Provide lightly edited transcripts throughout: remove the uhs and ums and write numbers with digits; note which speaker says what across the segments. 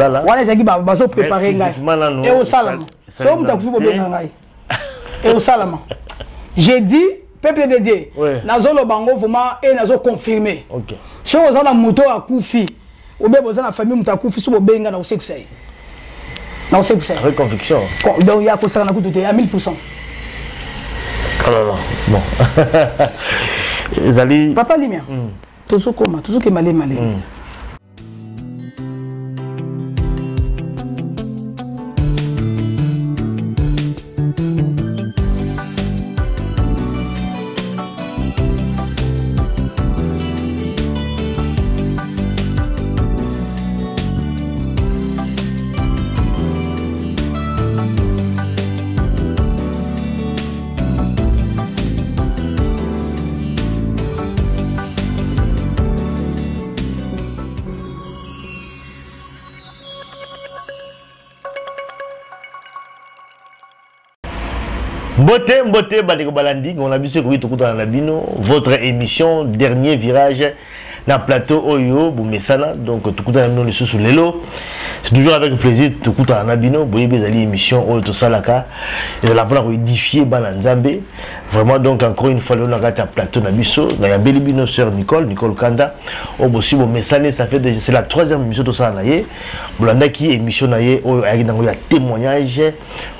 Speaker 1: Wana ezalaki bazoprépare ngai, eosalama. Soki moto akufi, bobenga ngai, eosalama. J'ai dit, peuple de Dieu, nazoloba yango vraiment e nazoconfirme. Soki oza na moto oyo akufi, obe boza na famille moto akufi, so bobenga, na kosekisa ye, na kosekisa ye.
Speaker 2: Avec conviction.
Speaker 1: Donc ya kosaka na kutu te, ya 1000.
Speaker 2: Oh là là, bon, ezali
Speaker 1: Papa Limia, tozokoma, tozokema le malemi.
Speaker 2: Mbote, mbote bandeko balandi ngonga na biso ekoki, tokutana na bino, votre émission Dernier Virage, na plateau oyo bomesana. Donc tokutana na bino lisusu lelo, c'est toujours avec plaisir tokutana na bino. Boyebi, ezali émission oyo tosalaka, ezala mpona koédifie bana Nzambe vraiment. Donc encore une fois, lelo na kati ya plateau na biso, nayambeli bino sœur Nicole, Nicole Kanda, oyo bosi bomesani. Ça fait déjà, c'est la troisième émission tosala na ye. Bolandaki émission na ye oyo ayaki nango ya témoignage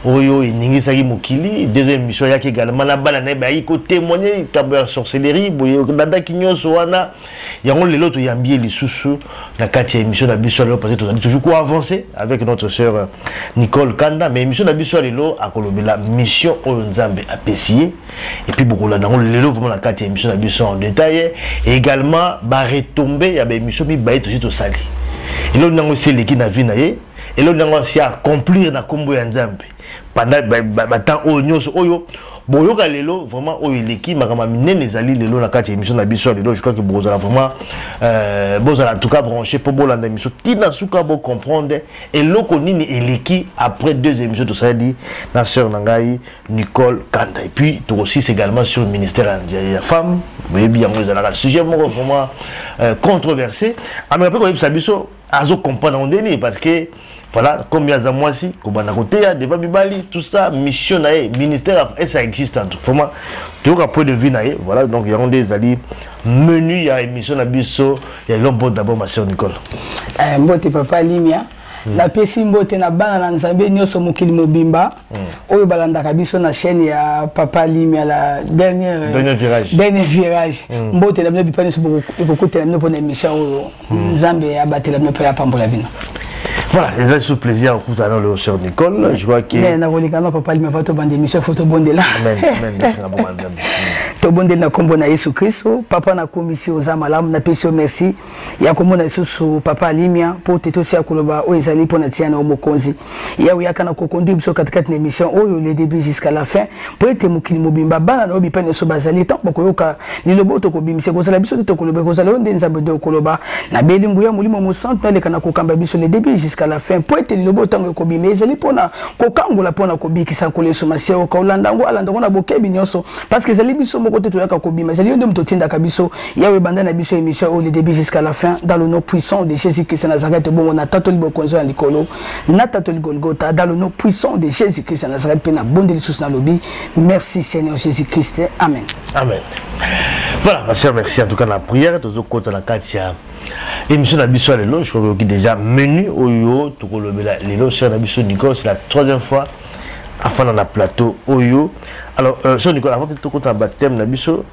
Speaker 2: oyo eningisaki mokili. Deuxième émission, ayaki également na bana na ye, bayaki kotémoigne likambo ya sorcellerie. Boye landaki nyonso wana yango. Lelo toyambi ye lisusu na kati ya émission na biso ya lelo, parce que tozali toujours koavancer avec notre sœur Nicole Kanda. Mais émission na biso ya lelo, akolobela mission oyo Nzambe apesi ye, et puis bokolanda yango lelo vraiment na kati ya émission na biso en détail, et également baretombées ya baémission mibale tosi tosali. Eloko nango esi eleki na vie na ye, eloko nango asi accomplir na nkombo ya Nzambe pendant batemps oyo nyonso oyo boyoka lelo, vraiment oyo eleki makambo ya minene ezali lelo na kati ya émission na biso ya lelo. Je crois que bozala vraiment bozala en tout cas branché mpo bolanda émission ntina suka, bocomprendre eloko nini eleki après deux émissions tosali na sœur na ngai Nicole Kanda. Et puis tokosis également sur le ministère ya femme. Boyebi yango, ezalaka sujet moko vraiment controversé. Ameka mpe koyebisa biso azocomprendre yango ndeni, parce que voilà, comme aza mwasi, kobanda koteya devant mibali, tout ça, mission na ye, ministère, et ça existe en tout vraiment, toyoka point de vue na ye. Voilà, donc yango nde ezali menu ya émission na biso ya lelo. Mbote d'abord, ma sœur Nicole.
Speaker 1: Mbote papa Limia. Napesi mbote na bana na Nzambe nyonso mokili mobimba oyo balandaka biso na chaîne ya papa Limia, la dernière
Speaker 2: Dernier Virage.
Speaker 1: Dernier Virage. Mbote na bino bipa nyonso ekokutela bino mpona émission oyo. Nzambe abatela bino mpe apambola bino.
Speaker 2: Voilà, eza lisusu plaisir kokutana lelo, sœur Nicole. Je crois que
Speaker 1: Mais nakoleka no, papa Limia, tobanda émission, faut tobondela.
Speaker 2: Amen, amen. Merci na bongo Nzambe.
Speaker 1: Tobondeli na nkombo na Yesu Kristo. Papa, nakomisi oza malamu, napesi yo merci ya komona lisusu papa Alimia mpo te tosia koloba oyo ezali mpo na tia na yo. Mokonzi Yawe, yaka na koconduire biso katikati na émission oyo, le début jusqu'à la fin, mpo ete mokili mobimba, bana na yo bipai nyonso bazali, ntango bakoyoka liloba oyo tokobimisa, ekozala biso te tokoloba, ekozala yo nde Nzambe nde okoloba. Nabeli nguya Molimo Mosantu naleka na kokamba biso le début jusqu'à la fin, mpo ete liloba oyo ntango ekobima ezali mpona kokangola, mpona kobikisa. Nkolo Yesu Masiya, oka olanda yango, alanda yango na bokebi nyonso, parce que ezali biso moko te toyaka kobima, ezali yo nde moto otindaka biso. Yawe, banda na biso émission oyo le début jusqu'à la fin, dans le nom puissant de Jésus Christ Nazareth. Bongo na tatoli bokonzi ya likolo, na tatoli Golgotha, dans le nom puissant de Jésus Christ Nazareth, mpe na bondeli lisusu, nalobi merci Seigneur Jésus Christ, amen.
Speaker 2: Amen. Voilà, ma sœur, merci en tout cas na prière. Tozokota na kati ya émission na biso ya lelo. Je crois que déjà menu oyo tokolobela lelo, sœur na biso Nicole, c'est la troisième fois afanda na plateau oyo. Alors sœur Nicole, avant tokota na baptême na biso,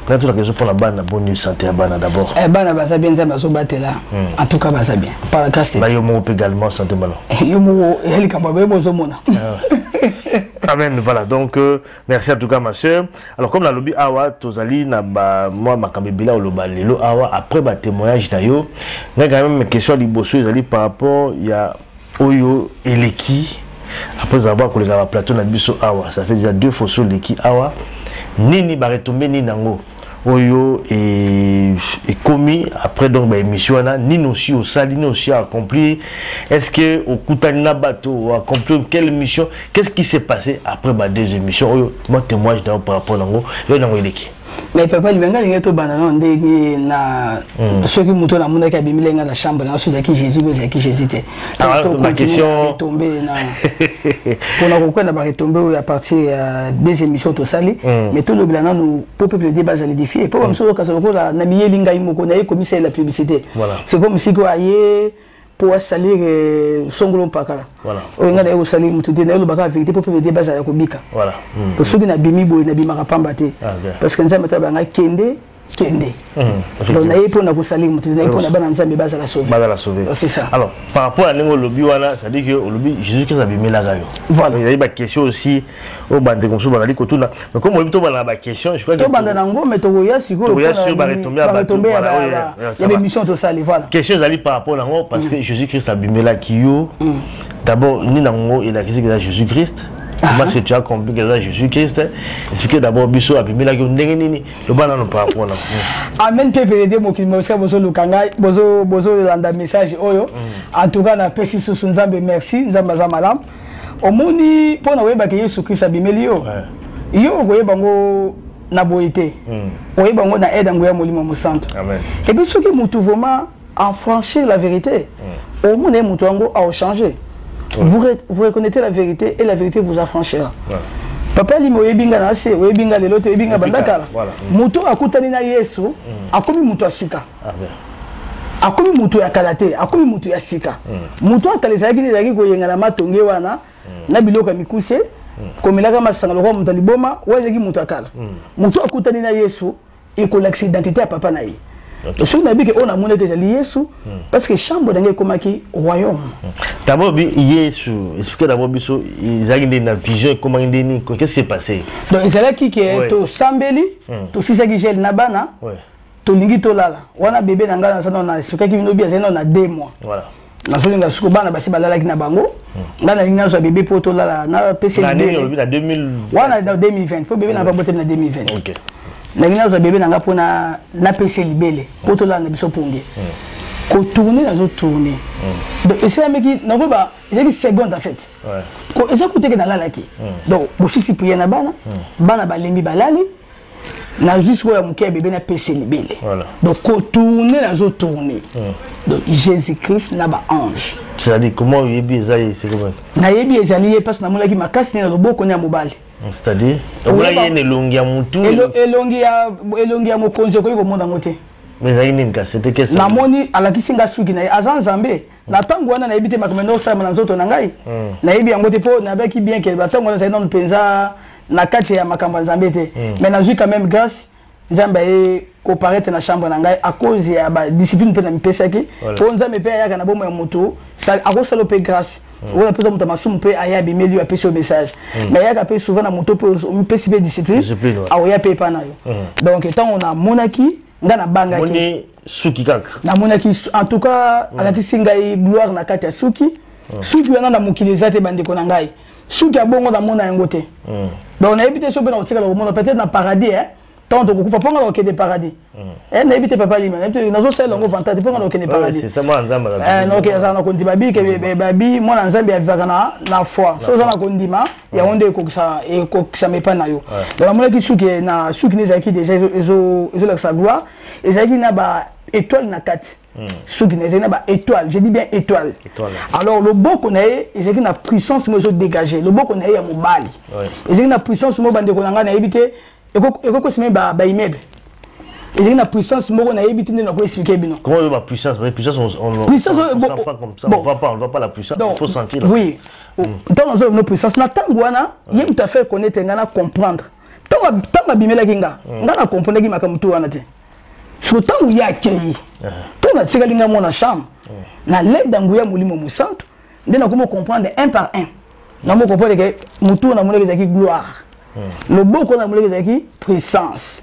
Speaker 2: na tuna question mpona bana. Boni santé ya bana d'abord?
Speaker 1: Bana baza bien, Nzambe azobatela, en tout cas baza bien par la grâce de
Speaker 2: Ba yo moko mpe également, santé malamu?
Speaker 1: Yo moko ya likambo ya boyeba ozomona.
Speaker 2: Amen. Voilà, donc merci en tout cas, ma sœur. Alors, comme nalobi awa, tozali na ba mwa makambo ebele oloba lelo awa après ba témoignage na yo. Ngai quand même, question ya liboso ezali par rapport ya oyo eleki après avoir koleka ba plateau na biso awa. Ça fait déjà deux fois so eleki awa. Nini ba retombées nini yango? Oyo ekomi après donc ba émission wana, nini aussi osali, nini aussi accompli? Est-ce que okutani na bato, accomplir quelle mission? Qu'est-ce qui s'est passé après ba deux émissions oyo? Moi, témoignage na par rapport nango yo, nango eleki.
Speaker 1: Mais papa, libenga ndenge tobanda nano ndenge na soki moto namonaki abimeli nga na chambre na so, ezalaki Jésus bo ezalaki Jésus te? Retombées na mpona kokwenda baretombées oyo à partir ya deux émissions tosali. Mais tolobela nanu po peuple de bazala édifié, po bamosusu okasa lokola na miyeli ngai moko naye komisalela publicité. C'est comme sikoyo aye mpo asalir songolo mpakala. Oyo ngai naye kosalir motu te, nayelobaka vérité mpo peuple de bazala kobika. Po soki nabimi boye, nabimaka pamba te, parce que Nzambe ata banga kende kende. Donc naye mpona kosalir motu te, naye mpona bana Nzambe bazala sauvé.
Speaker 2: Bazala sauvé.
Speaker 1: C'est ça.
Speaker 2: Alors, par rapport à ndenge olobi wana, c'est à dire que olobi Jésus Christ abimelaka yo.
Speaker 1: Voilà.
Speaker 2: Ezali baquestion aussi oyo bandeko mosusu bazali kotuna, mais comme olobi tobanda na baquestion, je crois que
Speaker 1: tobanda nango, mais tokoya sikoyo.
Speaker 2: Tokoya sur baretombées ya bato,
Speaker 1: baretombées
Speaker 2: voilà, oyo, ça
Speaker 1: ya
Speaker 2: va.
Speaker 1: Bémission tosali, voilà.
Speaker 2: Question ezali par rapport nango, parce que Jésus Christ abimelaki yo d'abord, nini nango elakisi eza Jésus Christ? Comment est-ce que tu as compris que eza Jésus Christ? Expliquez d'abord biso, abimelaki yo ndenge nini? Loba nano par rapport na
Speaker 1: Amen. Pepele mokili mosika, bozoluka ngai, bozolanda message oyo. En tout cas, napesi susu Nzambe merci. Nzambe aza malamu. Omoni, mpo na koyebaka Yesu Kristo abimeli yo, yo okoyeba ngo na boye te, oyeba ngo na aide yango ya Molimo Mosantu.
Speaker 2: Amen.
Speaker 1: Et puis soki mutu vraiment affranchir la vérité, omona ye mutu yango aochange. Vous reconnaissez la vérité et la vérité vous affranchira. Papa Limi, oyebi nga na se, oyebi nga lelo te, oyebi nga banda kala. Moto akutani na Yesu akomi moto ya sika.
Speaker 2: Amen.
Speaker 1: Akomi moto ya kala te, akomi moto ya sika. Moto ya kala ezalaki nde ezalaki koyenga na matonge wana na biloko ya mikuse, komelaka masanga lokola moto ya liboma. Oyo ezalaki moto ya kala. Moto akutani na Yesu, ekolakisa identité ya papa na ye. Soki nayebi ke oyo namonaki ezali Yesu, parce que chambre na ngai ekomaki royaume.
Speaker 2: D'abord bi Yesu, expliquez d'abord biso, ezalaki ndeni na vision, ekomaki ndeni? Qu'est-ce qui s'est passé?
Speaker 1: Donc ezalaki ke tosambeli, tosisaki gel na bana, tolingi tolala. Wana bebe na ngai naza nano na, expliquaki bino bi azali nano na 2 mois. Nazolinga siko, bana basi balalaki na bango, ngai nalingi nazwa bebe mpo tolala, napesi
Speaker 2: Na nini olobi na 2000?
Speaker 1: Wana na 2020, mpo bebe na nga baboteli na 2020. Nalingi nazwa bebe na nga mpo napesa libele mpo tolala na biso ponge. Kotourne, nazotourne, donc esalamaki, nakoyeba ezalaki seconde en fait. Eza kuteke nalalaki. Donc bosisi prière na bana, bana balembi, balali, nazwi sikoyo ya moke ya bebe, napesa libele. Donc kotourne, nazotourne, donc Jésus Christ na baange.
Speaker 2: C'est-à-dire, comment oyebi eza ye? C'est comment?
Speaker 1: Nayebi ezali ye mpasi namonaki makasi ne na loboko ne ya mobali.
Speaker 2: C'est-à-dire, omonaki ye na elongi ya mutu?
Speaker 1: Elongi ya mokonzi okoki komona yango te.
Speaker 2: Mais ezalaki nini kasi? C'était qu'est-ce?
Speaker 1: Namoni alakisi nga suki na ye, aza Nzambe. Na ntango wana nayebi te makambo ende osalama na nzoto na ngai, nayebi yango te, mpo nayebaki bien ke batango wana ezali nano mpenza na kati ya makambo ya Nzambe te. Mais nazwi quand même grâce, Nzambe aye koparaître na chambre na ngai à cause ya badiscipline mpe na mipesaki, mpo Nzambe mpe ayaka na bomoi ya motu, akosala mpe grâce oyo apesa moto ya masumu mpe aya abimeli yo, apesi yo message. Mais ayaka mpe souvent na moto mpe omipesi mpe discipline, akoya mpe epa na yo. Donc ntango namonaki, nga nabangaki.
Speaker 2: Suki kaka?
Speaker 1: Namonaki, en tout cas, alakisi ngai gloire na kati ya suki. Suki wana na mokili eza te, bandeko na ngai. Suki ya bongo namona yango te. Donc nayebi te so mpe na kotikala komona, peut-être na paradis, hein, ntango tokokufa, mpo nga na kokende paradis. Nayebi te, papa Lima, nazosalela yango vantade, mpo nga na kokende paradis. Azala na kondima bi ke babi mwana Nzambe avivaka na foi. So oza na kondima, yango nde ekokisama epai na yo. Donc namonaki suki na suki nde ezalaki déjà ezolakisa gloire, ezalaki na ba étoile na kati. Suki na ezalaki na ba étoile, je dis bien étoile. Alors loboko na ye ezalaki na puissance mo ezodégage. Loboko na ye ya mobali ezalaki na puissance mo, bandeko na ngai, nayebi te, ekokosi baimmeuble. Ezalaki na puissance moko, nayebi te nde nakoexplike bino.
Speaker 2: Comment la puissance? La puissance, on
Speaker 1: puissance,
Speaker 2: on sent pas comme ça. Bon, on voit pas, on voit pas la puissance.
Speaker 1: Donc,
Speaker 2: il faut sentir.
Speaker 1: Oui, ntango nazo no puissance na ntango wana, ye moto afaire connaître nga na comprendre. Ntango abimelaki nga, nga na comprendaki makambo tu wana te. So ntango ye akei to natikali nga mona chambre na leda nguya Molimo Mosantu, nde nakomi comprendre un par un. Namo comprendre ke motu namonaki ezalaki gloire, loboko namonaki ezalaki puissance.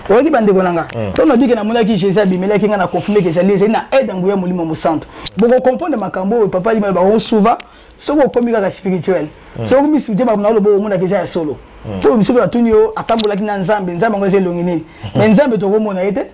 Speaker 1: Oyoki, bandeko na nga? Ntango nabiki, namonaki Jésus abimelaki nga, na confirme ke ezali na aide ya nguya Molimo Mosantu. Bokocomprendre makambo oyo papa Lima bango souvent. Soki okomi kaka spirituel, soki okomi spirituel, makambo na oloba omonaka eza ya solo. Mpo biso mpe batuni yo atambolaki na Nzambe, Nzambe yango eza elongi nini? Mais Nzambe tokomona ye te.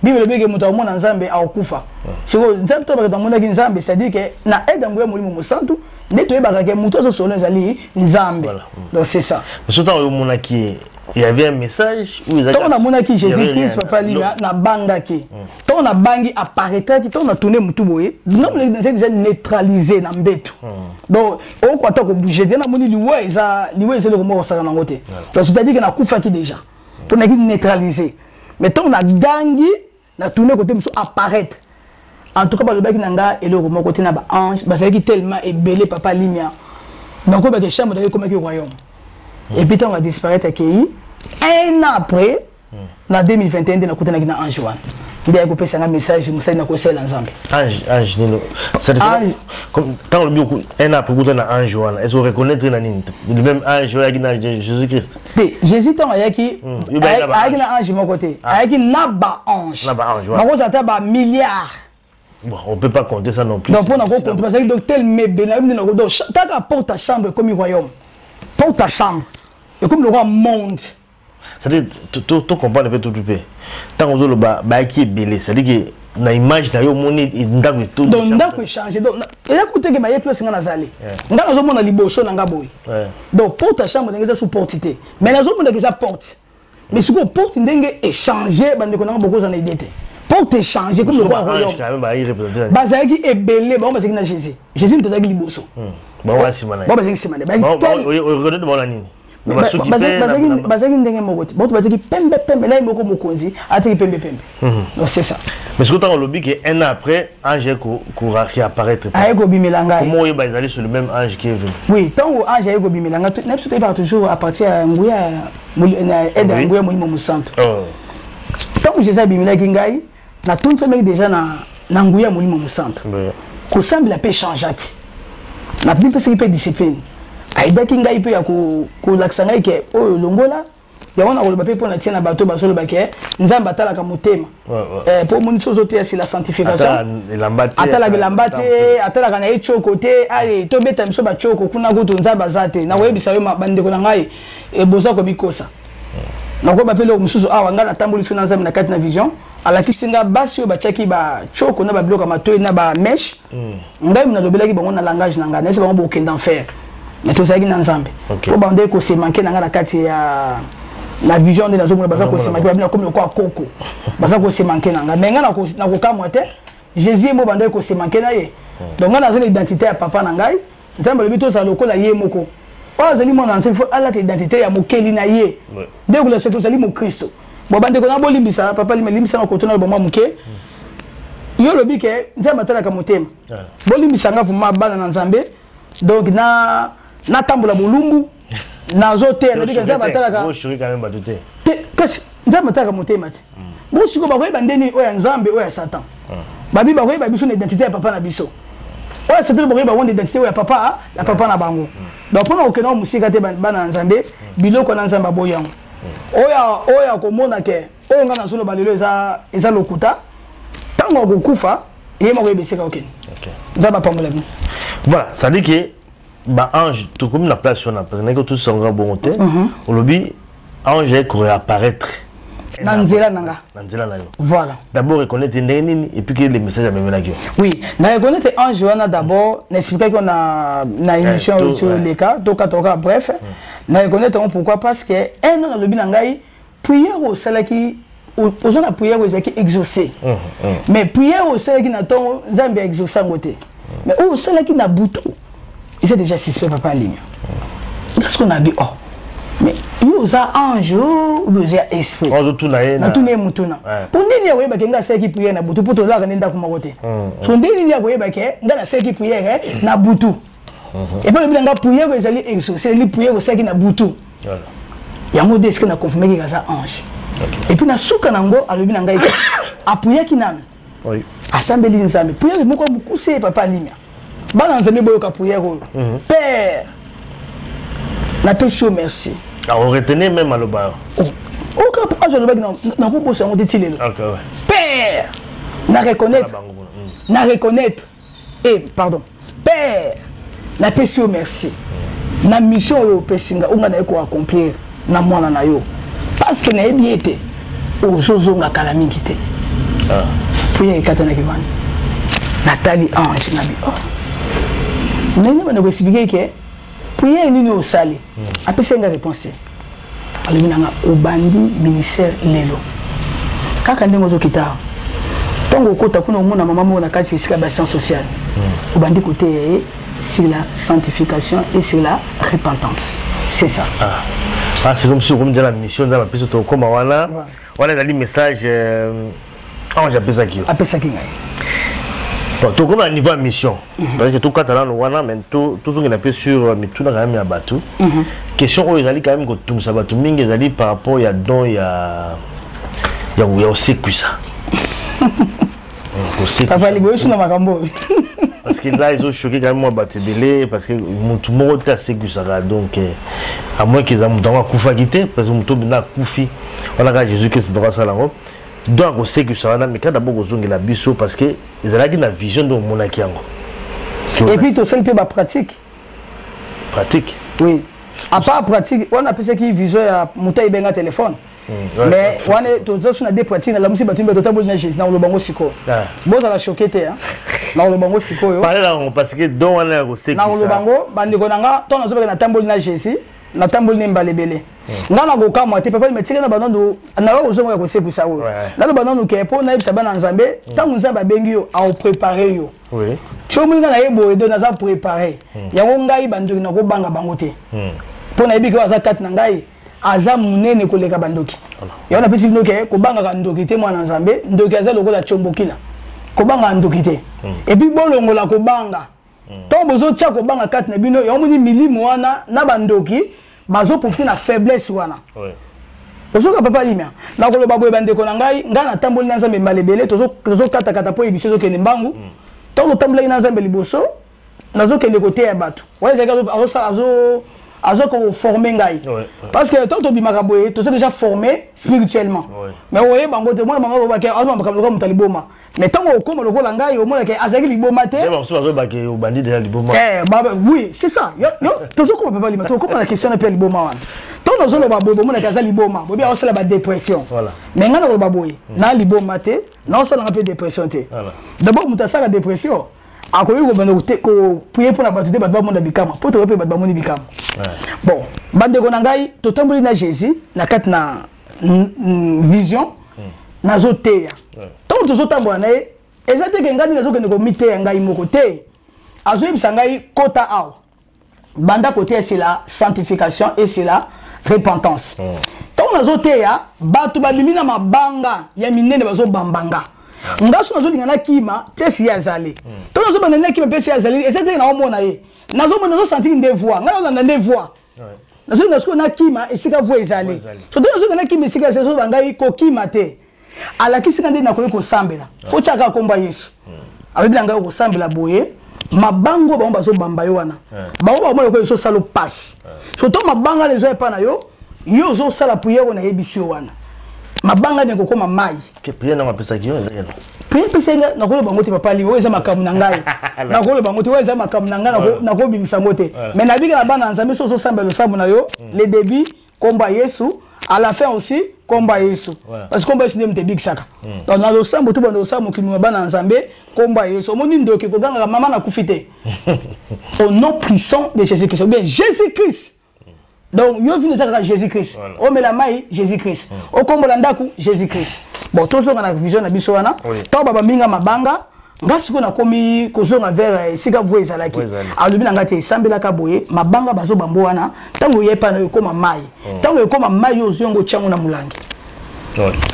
Speaker 1: Bible elobi ke moto akomona Nzambe akokufa. Sikoyo Nzambe to bato amonaki Nzambe, c'est-à-dire ke na aide yango ya Molimo Mosantu nde toyebaka ke moto azosolo ezali Nzambe. Donc c'est ça.
Speaker 2: So ntango omonaki ye, il y avait un message ou
Speaker 1: ntango namonaki Jésus Christ, papa Lina, nabangaki. Ntango nabangi, apparaîtraki. Ntango natourne motu boye, nazali déjà neutralisé na mbeto. Donc oko ata kobouge te. Namoni liwa, eza liwa, eza eloko moko kosaka nango te. Donc c'est à dire que nakufaki déjà mpo nayaki neutralisé. Mais ntango nagangi, na tourne côté mosusu, apparaître. En tout cas, balobaki na nga eloko moko te na baange. Bazalaki tellement ebele, papa Limia, nakoyebaka chambre daki ekomaki royaume. Et puis ntango adisparaître, akei, un an après, na 2021, nde nakutanaki na ange wana, nde ayaki kopesa nga message: mosali na kosalela Nzambe.
Speaker 2: Ange nini? Ntango olobi un an après okuta na ange wana, est ce reconnaître na nini? Le même ange oyo ayaki na Jésus Christ?
Speaker 1: Te, Jésus ntango ayaki, ayaki na ange moko te, ayaki na baange. Bakozala ata bamilliard.
Speaker 2: Bon, on peut pas compter ça non plus.
Speaker 1: Donc, pour nous compter, parce que donc tel mebe, donc taka porte ta chambre comme royaume. Porte ta chambre. Et comme le roi monde.
Speaker 2: C'est-à-dire, tu comprends un peu tout peu. Tant qu'on ozoloba bayaki ebele, c'est-à-dire que na image na yo omoni ndako
Speaker 1: etondi. Donc ndako echange. Donc eza kuteke baye place nga nazali, nga nazomona liboso na nga boye. Donc porte ya chambre ndenge eza sous porte te, mais nazomonaka eza porte. Mais sikoyo porte ndenge échange, bandeko nanga, bokozala na idée te. Porte échange comme le roi royaume. Bazalaki ebele, bango bazalaki na Jésus. Jésus moto azalaki liboso.
Speaker 2: Bango nsima na
Speaker 1: ye, bango bazalaki nsima na
Speaker 2: ye.
Speaker 1: Bazalaki ndenge moko te. Bato bazalaki pembe pembe, na ye moko mokonzi ataki pembe pembe. Donc c'est ça.
Speaker 2: Mais soki ntango olobi ke un an après ange réapparaître,
Speaker 1: aye kobimela ngai,
Speaker 2: comment oyeba ezali sur le même ange qui est venu?
Speaker 1: Oui, ntango ange aye kobimela ngai, na biso toyebaka toujours à partir ya nguya, aide ya nguya Molimo Mosantu. Ntango Jésus abimelaki ngai, natondisamaki déjà na nguya ya Molimo Mosantu. Kosambela mpe echangeaki, napesaki mpe discipline. Ayedaki ngai mpe ya kolakisa ngai ke oyo longola yango. Na koloba mpe mpo na tia na bato bazoloba ke Nzambe atalaka motema, mpo omoni so ozoteya si la sanctification, atalaka elamba te, atalaka na ye tioko te. Ale tobeta biso batioko kuna, kutu Nzambe aza te. Nakoyebisa yo, bandeko na ngai, boza komikosa. Nakoyeba mpe eloko mosusu awa. Ngai natamboli so na Nzambe na kati na vision, alakisi nga basi oyo batiaki batioko na babiloko ya matoi na bamèche. Ngai nalobelaki bango na langage na ngai, nayesi bango bokende enfer. Mais tozalaki na Nzambe, mpo bande kosemanke na ngai na kati ya na vision. Nde nazomona baza kosemanke, babina komi lokola koko, baza kosemanke na ngai. Mais ngai nakokamwa te, Jésus ye mo bandaki kosemanke na ye. Donc ngai naza na identité ya papa na ngai. Nzambe alobi tozala lokola ye moko. Oyo azali mwana na Nzambe, faut alata identité ya mokeli na ye. Nde kola soki ozali mokristo. Bon, bandeko na bolimbisa, papa Lima, limbisa na kotuna bamwa moke. Yo olobi ke Nzambe atalaka motema. Bolimbisa nga vraiment, bana na Nzambe. Donc na natambola bolumbu, nazoteya, nabi ke Nzambe atalaka te. Kasi Nzambe atalaka motema te. Bo sikoyo bakoyeba nde nini oyo ya Nzambe, oyo ya Satan? Babi bakoyeba biso na identité ya papa na biso. Oyo ya Satan, bakoyeba bango na identité oyo ya papa na bango. Donc mpona kokende wa mosika te, bana na Nzambe, biloko na Nzambe aboyi yango. Oyo akomona ke oyo ngai nazoloba lelo eza lokuta, ntango akokufa, ye moko oyeba esika okende. Nzambe apambola bino.
Speaker 2: Voilà, ça dit que baange, tokomi na place wana parce que nayaki tosanga bongo te. Olobi ange ekoréapparaître.
Speaker 1: Na nzela na nga.
Speaker 2: Na nzela na yo.
Speaker 1: Voilà.
Speaker 2: D'abord reconnaître ndenge nini, et puis que le message amemelaki yo?
Speaker 1: Oui, na reconnaître ange wana, d'abord na expliquaki na émission oyo tioleka tokatoka. Bref, na reconnaître yango pourquoi? Parce que un an nalobi na ngai, prière osalaki, oza na prière oyo ezalaki exaucé, mais prière oyo osalaki na ntongo, Nzambe aexaucé yango te. Mais oyo osalaki na butu eza déjà suspect. Papa Alimia, parce qu'on a dit: oh, mais yo oza ange ou oza esprit? Natuna ye mutuna: mpo nini akoyebake ngai asalaki prière na butu? Mpo tozalaka nde ndako moko te. So nde nini akoyebake ngai nasalaki prière na butu? Et puis alobi na ngai prière oyo ezali exaucé ezali prière osalaki na butu. Yango nde esike na confirmeki aza ange. Et puis na suka nango, alobi na ngai apriaki nanu, asambeli Nzambe prière moko mokuse. Papa Alimia, bana Nzambe, boyoka prière oyo: Père, napesi yo merci.
Speaker 2: Oretenir même aloba?
Speaker 1: Oka ange alobaki, nakobosa yango te ti lelo. Père, na reconnaître, na reconnaître, eh pardon, Père, Napesi yo merci na mission oyo opesi nga, oyo nga naye koaccomplir na mwana na yo, parce que nayebi ete ozozonga kala mingi te. Prière ekatanaki wana. Natali ange nabi, oh, ndenge banda koexpliquer ke prière nini osali, apesi nga réponse te. Alobi na nga: obandi ministère lelo, kaka ndenge ozokita, ntango okota kuna, omona mama moko na kati esika ba science sociale, obandi koteya ye sur la sanctification et sur la repentance. C'est ça.
Speaker 2: Ah, ah, c'est comme si okomi la mission nzambe apesi. Tokóma wana. Wana ezali message ange apesaki yo.
Speaker 1: Apesaki ngai.
Speaker 2: Bon, tokóma na niveau ya mission, parce que tokata nano wana, mais tozongela mpe sur mituna quand même ya bato. Question oyo ezali quand même kotungisa bato mingi ezali par rapport ya don ya osekwisa.
Speaker 1: Papa, liboso na makambo oyo.
Speaker 2: Parce que là ezochoquer quand même mwa bato ebele, parce que motu moko te asekwisaka. Donc à moins que eza moto yango akufaki te, parce que moto mpenza akufi wana, kaka Jésus Christ bako asala yango. Donc akosekwisa wana, mais kaka d'abord kozongela biso, parce que ezalaki na vision nde omonaki yango.
Speaker 1: Et puis tosali mpe bapratique.
Speaker 2: Pratique?
Speaker 1: Oui, à part pratique wana apesaki vision ya moto ayebenga téléphone, mais wana toza so na deux pratiques. Nalamusi bato mbe totamboli na Jésus. Nakoloba ngo sikoyo, bozala choqué te, nakoloba ngo sikoyo.
Speaker 2: Parce que don wana ya kosekisa.
Speaker 1: Nakoloba ngo, bandeko na nga, ntango nazobaka natamboli na Jésus, natamboli na mbala ebele. Nga nakokamwa te, papa, metika na bananu nayo kozonga ya kosekwisa oyo. Naloba nanu ke mpo nayebisa bana Nzambe, ntango Nzambe abengi yo, aopréparer yo. Ti omoni nga naye boye, do naza préparé yango. Ngai bandoki nakobanga bango te, mpo nayebi ke oyo aza kati na ngai aza monene koleka bandoki. Yango napesi bino ke kobangaka ndoki te. Mwana Nzambe, ndoki aza lokola tiombokila, kobangaka ndoki te. Et puis bolongola kobanga. Ntango bozotya kobanga kati na bino, yango moni milimo wana na bandoki bazoprofiter na faiblesse wana. Ozoka, papa Limia, nakoloba boye, bandeko na ngai, ngai natamboli na Nzambe mbala ebele. Tozokatakata mpo yebiso ezokende mbangu. Ntango totambolaki na Nzambe liboso, nazokende koteya bato wana, ezalaki azosala, azo koformer ngai, parce que ntango tobimaka boye, toza déjà formé spirituellement, mais oyeba yango te. Mwana mama olobaki azoma makambo lokola moto ya liboma, mais ntango okóma lokola ngai, omonaki azalaki liboma te.
Speaker 2: Obandi déjà liboma.
Speaker 1: Oui, c'est ça. Yo tozokóma, papa Lima, tokóma na question na mpe ya liboma wana. Ntango nazoloba boye, bomonaki aza liboma, bobi aosala badépression, mais ngai nakoloba boye: na liboma te, naosalanga mpe dépression te. D'abord, moto asalaka dépression akoki kobanda koprier mpona bato te, bato bamona bikama, mpo tokoki mpe bato bamoni bikama. Bon, bandeko na ngai, totamboli na Jésus na kati na vision, nazoteya. Ntango tozotambola na ye, eza te ke ngai nde nazokende komiteya ngai moko te. Azoyebisa ngai: kota awa, banda koteya, c'est la sanctification et c'est la repentance. Ntango nazoteya, bato babimi na mabanga ya minene, bazobambanga nga. So nazolinga nakima, place ye azali. Ntango nazobanda nakima, place ye azali, eza teke naomona ye, nazomona, nazosentir nde voix. Ngai nazolanda nde voix, nazolinga sikoyo nakima esika voix ezali. So nde nazolinga nakima esika ezali, soba ngai kokima te. Alakisi nga nde nakoki kosambela, fo tiaka komba Yesu. Alobi na ngai: okosambela boye, mabango bango bazobamba yo wana, bango bamona lokola ezosala pasi. Surtout mabanga wana ezoya epa na yo, yo ozosala prière oyo nayebisi yo wana, mabanga nde kokóma mai.
Speaker 2: Prière nango apesaki yo?
Speaker 1: Prière apesaki nga, nakoloba yango te, papa Limi. Oyo eza makambo na ngai, nakoloba yango te. Oyo eza makambo na ngai, nakobimisa yango te. Mais nabika na bana na Nzambe, so ozosambela losambo na yo, le début kombo ya Yesu, à la fin aussi kombo ya Yesu, parce que kombo ya Yesu nde moto ebikisaka. Donc na losambo to banda kosala mokili ma bana na Nzambe, kombo ya Yesu. Omoni ndoki kogangaka mama nakufi te, au nom puissant de Jésus Christ ou bien Jésus Christ. Donc yo vino eza kaka Jésus Christ, omela mai Jésus Christ, okombola ndako Jésus Christ. Bon, tozonga na vision na biso wana. Ntango babaminga mabanga, nga sikoyo nakomi kozonga vers esika voix ezalaki. Alobi na ngai te: esambelaka boye, mabanga bazobambo wana, ntango oyepa na yo ekóma mai. Ntango ekóma mai, yo ozwi yango, otyango na molangi.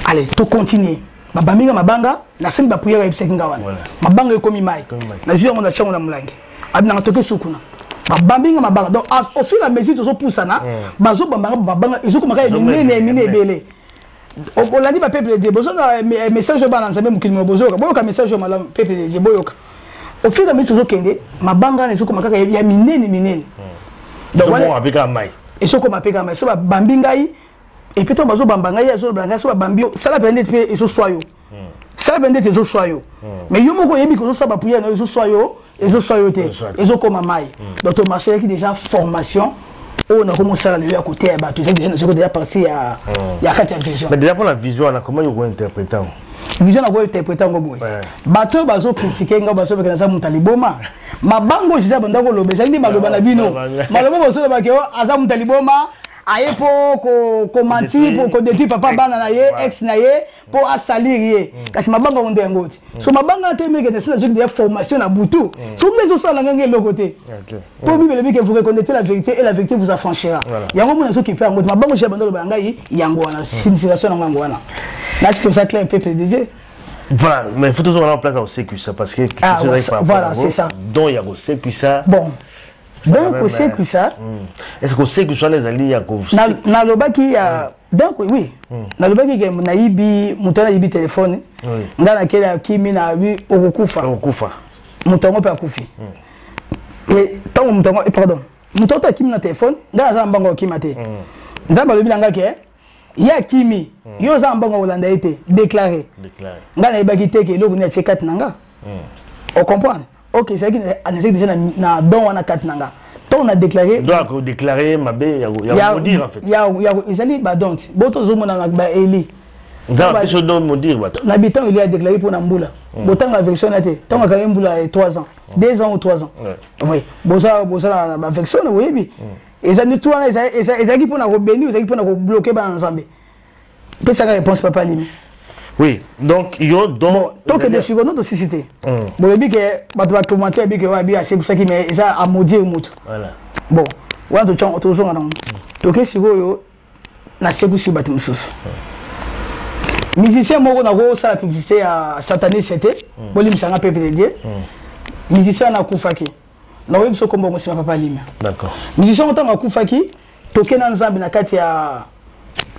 Speaker 1: Allez, tocontinue. Babambinga mabanga, nasengi baprière ayebisaki nga wana, mabanga ekomi mai, nazwi yango, natyango na molangi. Abi nanga toke sukuna, babambinga mabanga. Donc au fur et à mesure tozopusana, bazobambanga mabanga, ezokomaka minene minene ebele. Olandi, bapeuple de Dieu, bozonga message oyo. Bana Nzambe, mokili mo bozoyoka, boyoka message oyo malamu. Peuple de Dieu, boyoka. Au fur et à mesure tozokende, mabanga wana ezokoma kaka ya minene minene.
Speaker 2: Ezokoma
Speaker 1: mpe kaka mai. So babambi ngai, et puis ntango bazobamba ngai, azoloba ngai: so babambi yo, sala mpe ndeti mpe ezoswa yo, sala mpe ndeti ezoswa yo. Mais yo moko oyebi kozosala baprière na yo, ezoswa yo, Ezoswa yo te, ezokoma mai. Donc tomarché eyaki déjà formation oyo nakomosala lelo ya koteya bato. Eza déjà, nazoko déjà partie ya kati ya vision.
Speaker 2: Mais déjà mpona vision wana, comment yo kointerpréter yango?
Speaker 1: Vision nakointerpréter yango boye: bato oyo bazocritiquer nga, bazobeka naza moto ya liboma, mabango oyo eza banda koloba, ezali nde maloba na bino, maloba bozolobake aza moto ya liboma, aye mpo komentir, po kodétruire papa bana na ye, ex na ye, mpo asalir ye. Kasi mabanga yango nde yango ti. So mabanga te, meke nasi nazwaki deya formation na butu. So mpe ezosala ngange eloko te, mpo Bible elobi que vous reconnaîtrez la vérité et la vérité vous affranchira. Yango mona ezokipe yango te. Mabango ya banda oloba ya ngai yango wana, signification nango yango wana. Nasi toza clair, peuple de Dieu?
Speaker 2: Voilà, mais il faut toujours en place à ça parce que
Speaker 1: Ah, voilà, c'est ça.
Speaker 2: Donc il y a ça.
Speaker 1: Bon, donc kosekwisa.
Speaker 2: Est-ce que kosekwisa wana ezali ya
Speaker 1: Nalobaki ya, donc oui, nalobaki ke nayibi moto, nayibi telefone ngai, nakeli, akimi, nabi okokufa.
Speaker 2: Okokufa.
Speaker 1: Moto yango mpe akufi. E ntango moto yango, pardon, moto yango akimi na telefone, ngai naza na mbongo akima te. Nzambe alobi na ngai ke ye akimi, yo oza na mbongo kolanda ye te, déclaré. Ngai nayebaki te ke eloko nini atie kati na nga. Ocomprendre? Ok, ezalaki, nazalaki déjà na don wana kati na nga. Ntango na déclaré,
Speaker 2: donc déclaré mabe ya maudire en fait.
Speaker 1: Ezali badon ti bo tozomona na baeli.
Speaker 2: Nzambe biso don maudire bato.
Speaker 1: Na bitango eli adéclaré mpo na mbula, botanga version na te. Ntango akangi mbula ya 3 ans, 2 ans ou 3 ans, oui, boza na baversion na boyebi. Eza nde tu wana ezalaki mpona kobénir, ezalaki mpona kobloquer bana Nzambe. Pesaka réponse, papa Alimi.
Speaker 2: Oui, donc yo don.
Speaker 1: Bon, tokende sikoyo no tosisi te. Boyebi ke bato bacommenter, oyebi ke oyo abi asekusaki, mais eza amaudire motu. Bon, wana tozonga nango. Toke sikoyo, nasekusi bato mosusu. Musicien moko, nakosala publicité ya sataniste te, bolimbisanga, peuple de Dieu. Musicien wana akufaki, nakoyebi biso kombo mosima, papa Limia. Musicien ngo, ntango akufaki, toke na Nzambe na kati ya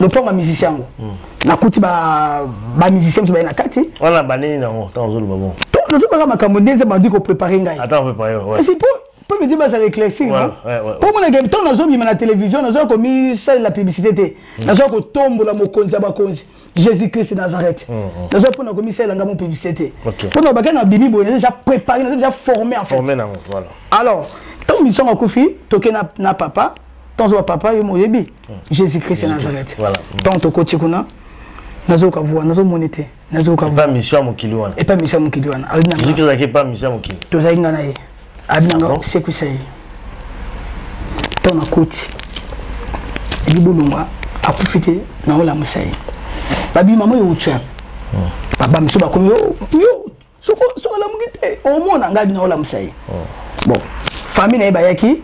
Speaker 1: lopango ya musicien yango, nakuti bamusicien mosusu baye na kati.
Speaker 2: Wana banini nango ntango ozoloba bon?
Speaker 1: Nazobaka makambo nde Nzambe andi kopréparer ngai. Kasi mpo medi bazala éclaircir, non, mpo monake ntango nazobima na télévision, nazoya komisalela publicité te, nazoya kotombola mokonzi ya bakonzi, Jésus Christ Nazareth. Nazoya mpona komisalela ngai mo publicité te, mpona bake na bimi boye, naza déjà préparé, naza déjà formé en fait. Alors ntango musicien akufi, toke na papa. Ntango ozoba papa, yo moyebi Jésus Christ Nazareth. Ntango tokoti kuna, nazoyoka voix, nazomoni te, nazoyoka.
Speaker 2: Voix mission ya mokili wana.
Speaker 1: Epa mission ya mokili wana.
Speaker 2: Ozalaki epa mission ya mokili?
Speaker 1: Tozalaki nga na ye. Abi nanga osekwisa ye. Ntango nakoti, ebi bolongwa, akufi te, naolamusa ye. Babi mama oyo wutu bamiso bakomi yo soki alamuki te, omona ngai bi naolamusa ye. Bon, famille na ye bayaki,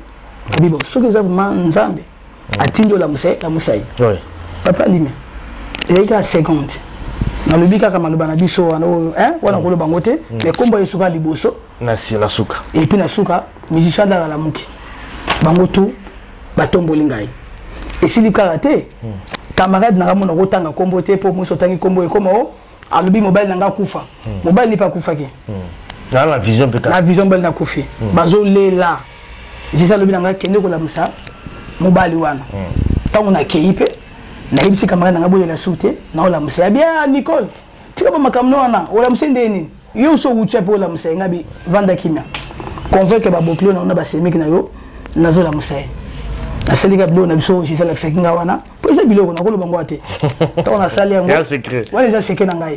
Speaker 1: abi bon, soki eza vraiment Nzambe atindi olamusa ye, lamusa ye. Papa Alimi, ezalaki kaka seconde, nalobi kaka maloba na biso wana oyo wana koloba yango te, mais kombo ya Yesu liboso.
Speaker 2: Na suka.
Speaker 1: Et puis na suka, musicien alaka alamuki, bango tu batomboli ngai. Esili kaka te, camarade nanga mona kotanga kombo te, mpo mosi otangi kombo ekoma o alobi mobali na nga akufa. Mobali mpe akufaki.
Speaker 2: Na vision mpe?
Speaker 1: Na vision, mobali nakufi, bazolela. Jésus alobi na ngai: kende kolamusa mobali wana. Ntango nakei mpe nayebisi camarade na ngai: bolela su te, naolamusa ya bien. Nicole, tika bamakambo no wana, olamusa nde nini? Yo so wuti mpe olamusa ye. Ngai bi vanda kimia, convaincre babokilo na yo na basemiki na yo, nazolamusa ye. Nasalika biloko na biso Jésus alakisaki ngai wana, mpo eza biloko nakoloba ngo te. Ntango nasali yango wana, eza secret na ngai,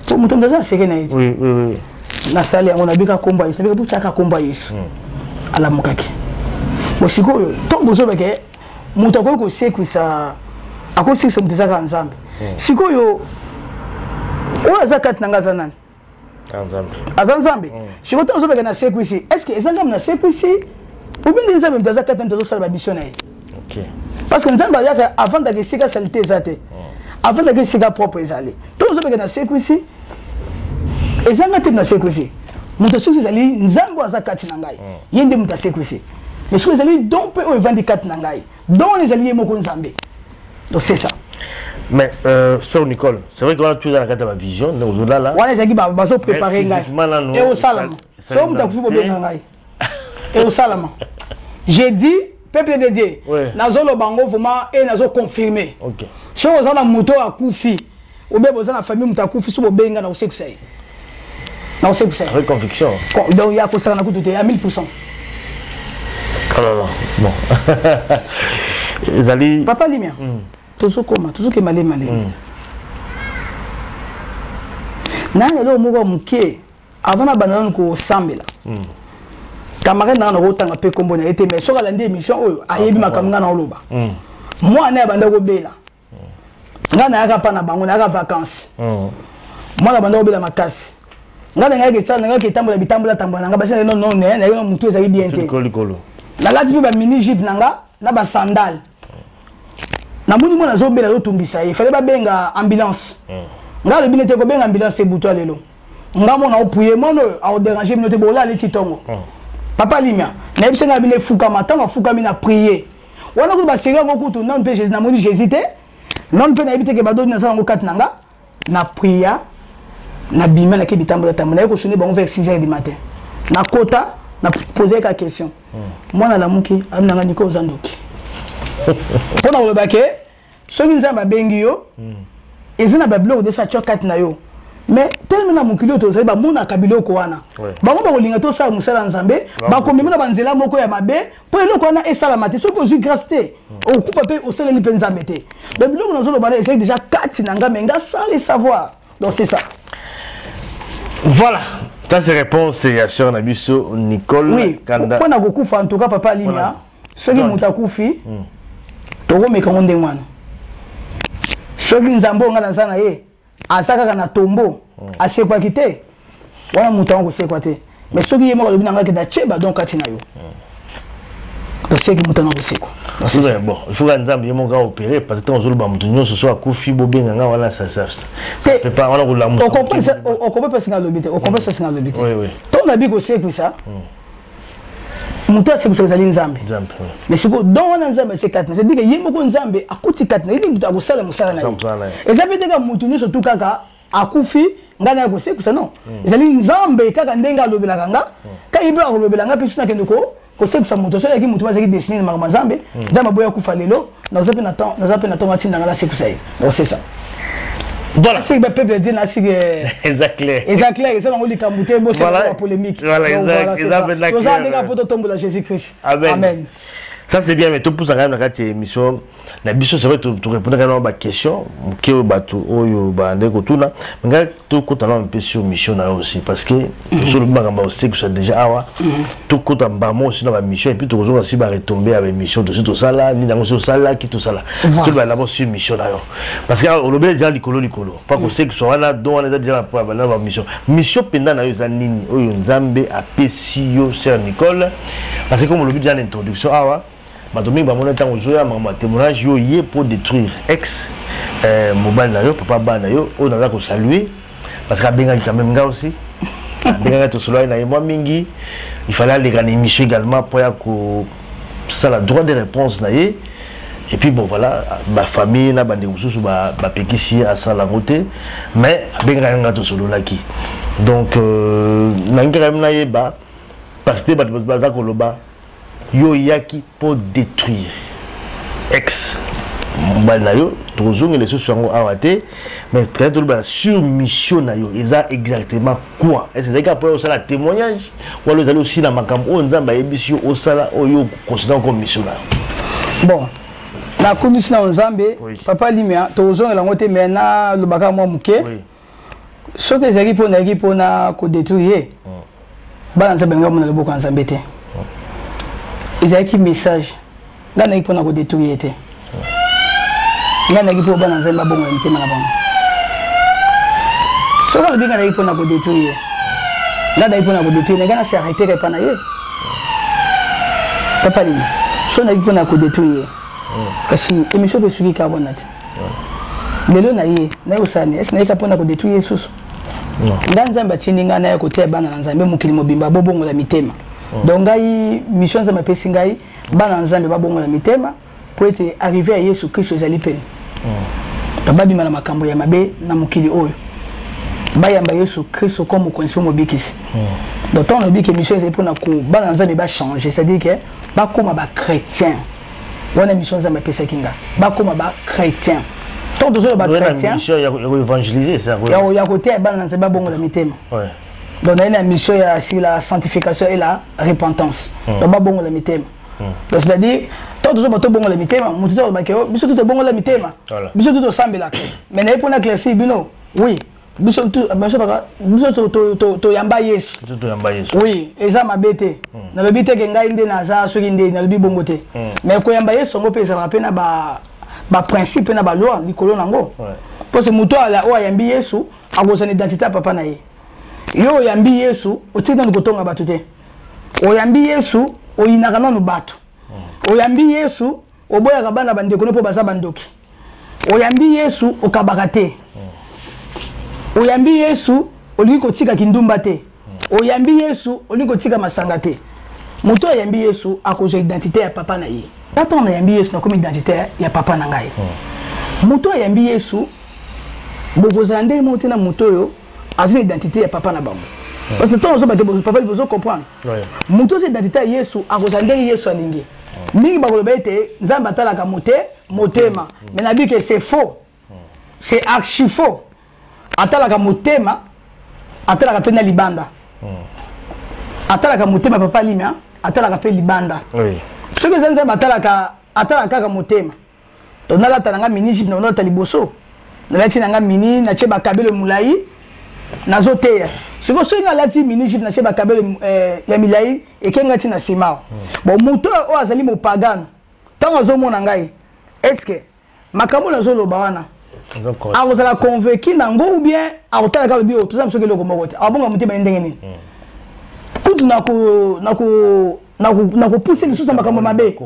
Speaker 1: po moto moto aza na secret na ye
Speaker 2: te.
Speaker 1: Nasali yango, nabika kombo ya Yesu, nabika botiaka kombo ya Yesu, alamukaki. Bo sikoyo, ntango bozobeke moto akoki kosekwisa, akosekwisa moto, eza kaka Nzambe. Sikoyo oyo aza kati na ngai aza nani? Aza Nzambe. Sikoyo ntango ozobeka nasekwisi, est ce que eza Nzambe nasekwisi obi nde Nzambe moto aza kati na moto azosala bamission na ye? Parce que Nzambe ayaka, avandaka esika saleté eza te, avandaka esika propre ezali. Ntango ozobeka nasekwisi, ezanga te nasekwisi moto. Soki ezali Nzambe oyo aza kati na ngai, ye nde moto asekwisi. Mais soki ezali don mpe oyo evandi kati na ngai, don wana ezali ye moko Nzambe. Donc c'est ça.
Speaker 2: Mais sœur Nicole, c'est vrai que wana tu eza na kati ya bavision nde ozolala.
Speaker 1: Wana ezalaki bazopréparer ngai, eosalama. So moto akufi, bobenga ngai, eosalama. J'ai dit, peuple de Dieu, nazoloba yango vraiment e nazoconfirme. Soki oza na moto oyo akufi, obe boza na famille moto akufi, so bobenga na kosekisa ye. Nakosekwisa ye.
Speaker 2: Avec conviction.
Speaker 1: Donc ya kosakana kutu te, ya 1000.
Speaker 2: Oh là là, bon. Ezali.
Speaker 1: Papa Limia, tozokoma, tozokema lema lema. Nani eloko moko ya moke avant na banda nanu kosambela, camarade nanga, nakotanga mpe nkombo na ye te, mais soki alandi émission oyo, ayebi makambo nga na oloba. Mwana ye abanda kobela, ngai nayaka mpa na bango, nayaka vacance. Mwana banda kobela makasi, ngai nangaki esala, nangaki etambola bitambola tambola na nga basi non non, nayebi motu ezali bien te. Nalati mpe bamini jupe na nga na basandale, namoni mwana azobela, azotungisa ye, fallait babenga ambulance. Ngai alobi nete kobenga ambulance ebutu ya lelo, nga mona opuye mwana oyo akodéranger bino te, bolala neti ntongo. Papa Limia, nayebi se ngai bino efukama. Ntango afukami na prier wana kutu baseri yango kutu nanu mpe Jésus, namoni Jésus te nanu mpe nayebi te ke badoni nasala yango kati na nga. Na prier, nabima, nake bitambola tambola, naye kosone bango vers 6 heures du matin. Nakota, na pose ka question, mwana alamuki, abi nanga: "Niko, oza ndoki." Mpo na koloba ke soki Nzambe abengi yo, eza na babiloko desi atya kati na yo. Mais telemi na mokili oyo tozali, bamonaka biloko wana, bango bakolinga tosala mosala ya Nzambe, bakomema na banzela moko ya mabe mpo eloko wana esalama te. Soki ozwi grâce te, okokufa mpe osaleli mpe Nzambe te. Donc biloko nazoloba na ezali déjà kati na nga, mais nga sans le savoir. Donc c'est ça.
Speaker 2: Voilà, ça c'est réponse ya sœur na biso Nicole.
Speaker 1: Oui.
Speaker 2: Kanda.
Speaker 1: Mpo na kokufa, en tout cas, papa Alimia, soki moto akufi, tokomeka ngo ndenge wana. Soki Nzambe oyo nga naza na ye aza kaka na tombo, asekwaki te, wana moto yango kosekwa te. Mais soki ye moko alobi na ngai ke natie badon kati na yo, toseki moto yango kosekwa.
Speaker 2: Oui, bon, il faut que Nzambe ye moko aopérer, parce que ntango ozoloba moto nyonso so akufi, bobenga nga wana, ça peut pas wana kolamusa.
Speaker 1: Ocomprendre mpasi nga alobi te, ocomprendre mpasi nga alobi te. Ntongo nabi kosekwisa moto, asekwisa ezali Nzambe.
Speaker 2: Nzambe, oui.
Speaker 1: Mais sikoyo don wana Nzambe atie kati na, c'est-à-dire que ye moko Nzambe akuti kati na ye, moto akosala mosala na ye.
Speaker 2: Mosala na ye.
Speaker 1: Eza mpe te kaka motu nyonso tu kaka akufi, ngai naya kosekwisa, non. Ezali Nzambe kaka ndenge alobelaka nga, kaka ye mpe akolobela nga mpe so nakende ko kosekwisa moto. So ayaki moto azalaki destiné na makambo ya Nzambe, Nzambe aboya akufa lelo, naza mpe na temps, naza mpe na ntongo atinda nga nasekwisa ye. Donc c'est ça.
Speaker 2: Voilà.
Speaker 1: Asiki bapeuple te, nasiki.
Speaker 2: Eza clair.
Speaker 1: Eza clair, eza bango likambo te bosela polémique.
Speaker 2: Voilà, eza mpenza
Speaker 1: toza
Speaker 2: clair.
Speaker 1: ndenge mpo totombola Jésus Christ.
Speaker 2: Amen.
Speaker 1: Amen.
Speaker 2: Ça c'est bien, mais tout quand même na kati ya émission na biso, c'est vrai, tu répondre quand même ba question moke oyo bato oyo bande kotuna. Mais ngai tokota nano mpe sur mission na yo aussi, parce que osolobi makambo ya osekisa déjà awa. Tokota mbamo aussi na bamission, et puis tokozonga aussi baretombées ya baémission tosi tosala nini yango, si osalaki tosala. Toloba d'abord sur mission na yo, parce que olobi déjà likolo likolo mpa kosekisa wana, don wana eza déjà na bamission. Mission mpenza na yo eza nini oyo Nzambe apesi yo, sœur Nicole? Parce que comme olobi déjà na introduction awa, bato mingi bamoni ntango ozoya makambo ya témoignage, yo ye mpo détruire ex mobali na yo, papa bana na yo, oyo naza kosaluer, parce que abengaki quand même nga aussi, abengaki, tosololaki na ye mwa mingi. Il fallait aleka na émission également mpo ya kosala droit de réponse na ye. Et puis bon, voilà, bafamille na bandeko mosusu bapekisi ye asala yango te, mais abengaki nga, tosololaki. Donc nangi kaka nayeba, parce que bato baza koloba yo oyaki mpo détruire ex mobali na yo. Tokozongela lisusu yango awa te, mais très toloba sur mission na yo eza exactement quoi? Est ce ezalaki kaka mpo osala témoignage, wala ezali aussi na makambo oyo Nzambe ayebisi yo osala, oyo oconsidère comme mission na yo?
Speaker 1: Bon, nakomisi na Nzambe. Papa Limia, tokozongela yango te, mais nalobaka mwa moke. Soki ezalaki mpo nayaki mpona kodétruire ye, bana Nzambe balingi bamona loboko ya Nzambe te. Ezalaki message. Ngai nayaki mpona kodétruire ye te, ngai nayaki mpo bana Nzambe babongola mitema na bango. Soki alobi ngai nayaki mpona kodétruire ye, ngai nayaki mpona kodétruire, ngai nasi arrêter epa na ye. Papa Lima, so nayaki mpona kodétruire ye, kasi émission mpe esuki kaka wana te. Lelo na ye naye kosala nini? Ese nayeka mpona kodétruire ye susu? Ngai Nzambe atindi ngai naya koteya bana na Nzambe mokili mobimba bobongola mitema. Donc ngai mission Nzambe apesi ngai, bana na Nzambe babongola mitema po ete arrivée ya Yesu Kristo ezali pene. Babima na makambo ya mabe na mokili oyo, bayamba Yesu Kristo comme mokonzi mpe mobikisi. Donc ntango nalobiki mission ezali mpona bana na Nzambe bachange, c'est-à-dire ke bakóma bachrétien. Wana mission Nzambe apesaki nga, bakóma bachrétien. Ntango tozoloba chrétien,
Speaker 2: ya koévangéliser.
Speaker 1: Ya koteya bana na Nzambe babongola mitema. Donc naye na mission ya sur la sanctification et la repentance. Donc babongola mitema. Donc c'est à dire ntango tozoba tobongola mitema, motu te alobaki o biso tu tobongola mitema, biso tu tosambelaka. Mais naye mpona éclaircir bino, oui, biso biso toyamba Yesu. Oui, eza mabe te. Nalobi te ke ngai nde naza soki nde nalobi bongo te. Mais koyamba Yesu yango mpe ezalaka mpe na baprincipe na baloi likolo nango, parce moto oyo ayambi Yesu akozwa na identité ya papa na ye. Yo oyambi Yesu, otiki nanu kotonga bato te. Oyambi Yesu, oyinaka nanu bato. Oyambi Yesu, oboyaka bana bandeko no mpo baza bandoki. Oyambi Yesu, okabaka te. Oyambi Yesu, olingi kotika kindumba te. Oyambi Yesu, olingi kotika masanga te. Moto ayambi Yesu akozwa identité ya papa na ye. Ntango nayambi Yesu, nakomi identité ya papa na ngai. Moto ayambi Yesu, bokozala ndenge moko te na moto oyo aza na identité ya papa na bango, parce que ntango ozoba te, papa, bozo comprendre. Moto oza identité ya Yesu akozala ndenge Yesu alingi. Mingi bakoloba ete Nzambe atalaka motema, mais nabi ke c'est faux, c'est archi faux. Atalaka motema, atalaka mpe na libanda. Atalaka motema, papa Limia, atalaka mpe libanda. Soki eza Nzambe atalaka, atalaka kaka motema, donc nalata na nga mini jupe, na nalata liboso nalati na nga mini, natie bakabelo molai, nazoteya. Sikoyo soki nalati mini jupe, natie bakabelo ya milai, ekenga ti na nsima. Bon, moto oyo azali mopagano, ntango azomona ngai, est ce que makambo nazoloba wana akozala convaincu nango, ou bien akotala kaka, lobi oyo toza soki eloko moko te, abonga motema ye ndenge nini? Kutu nakopuse lisusu na makambo mabe.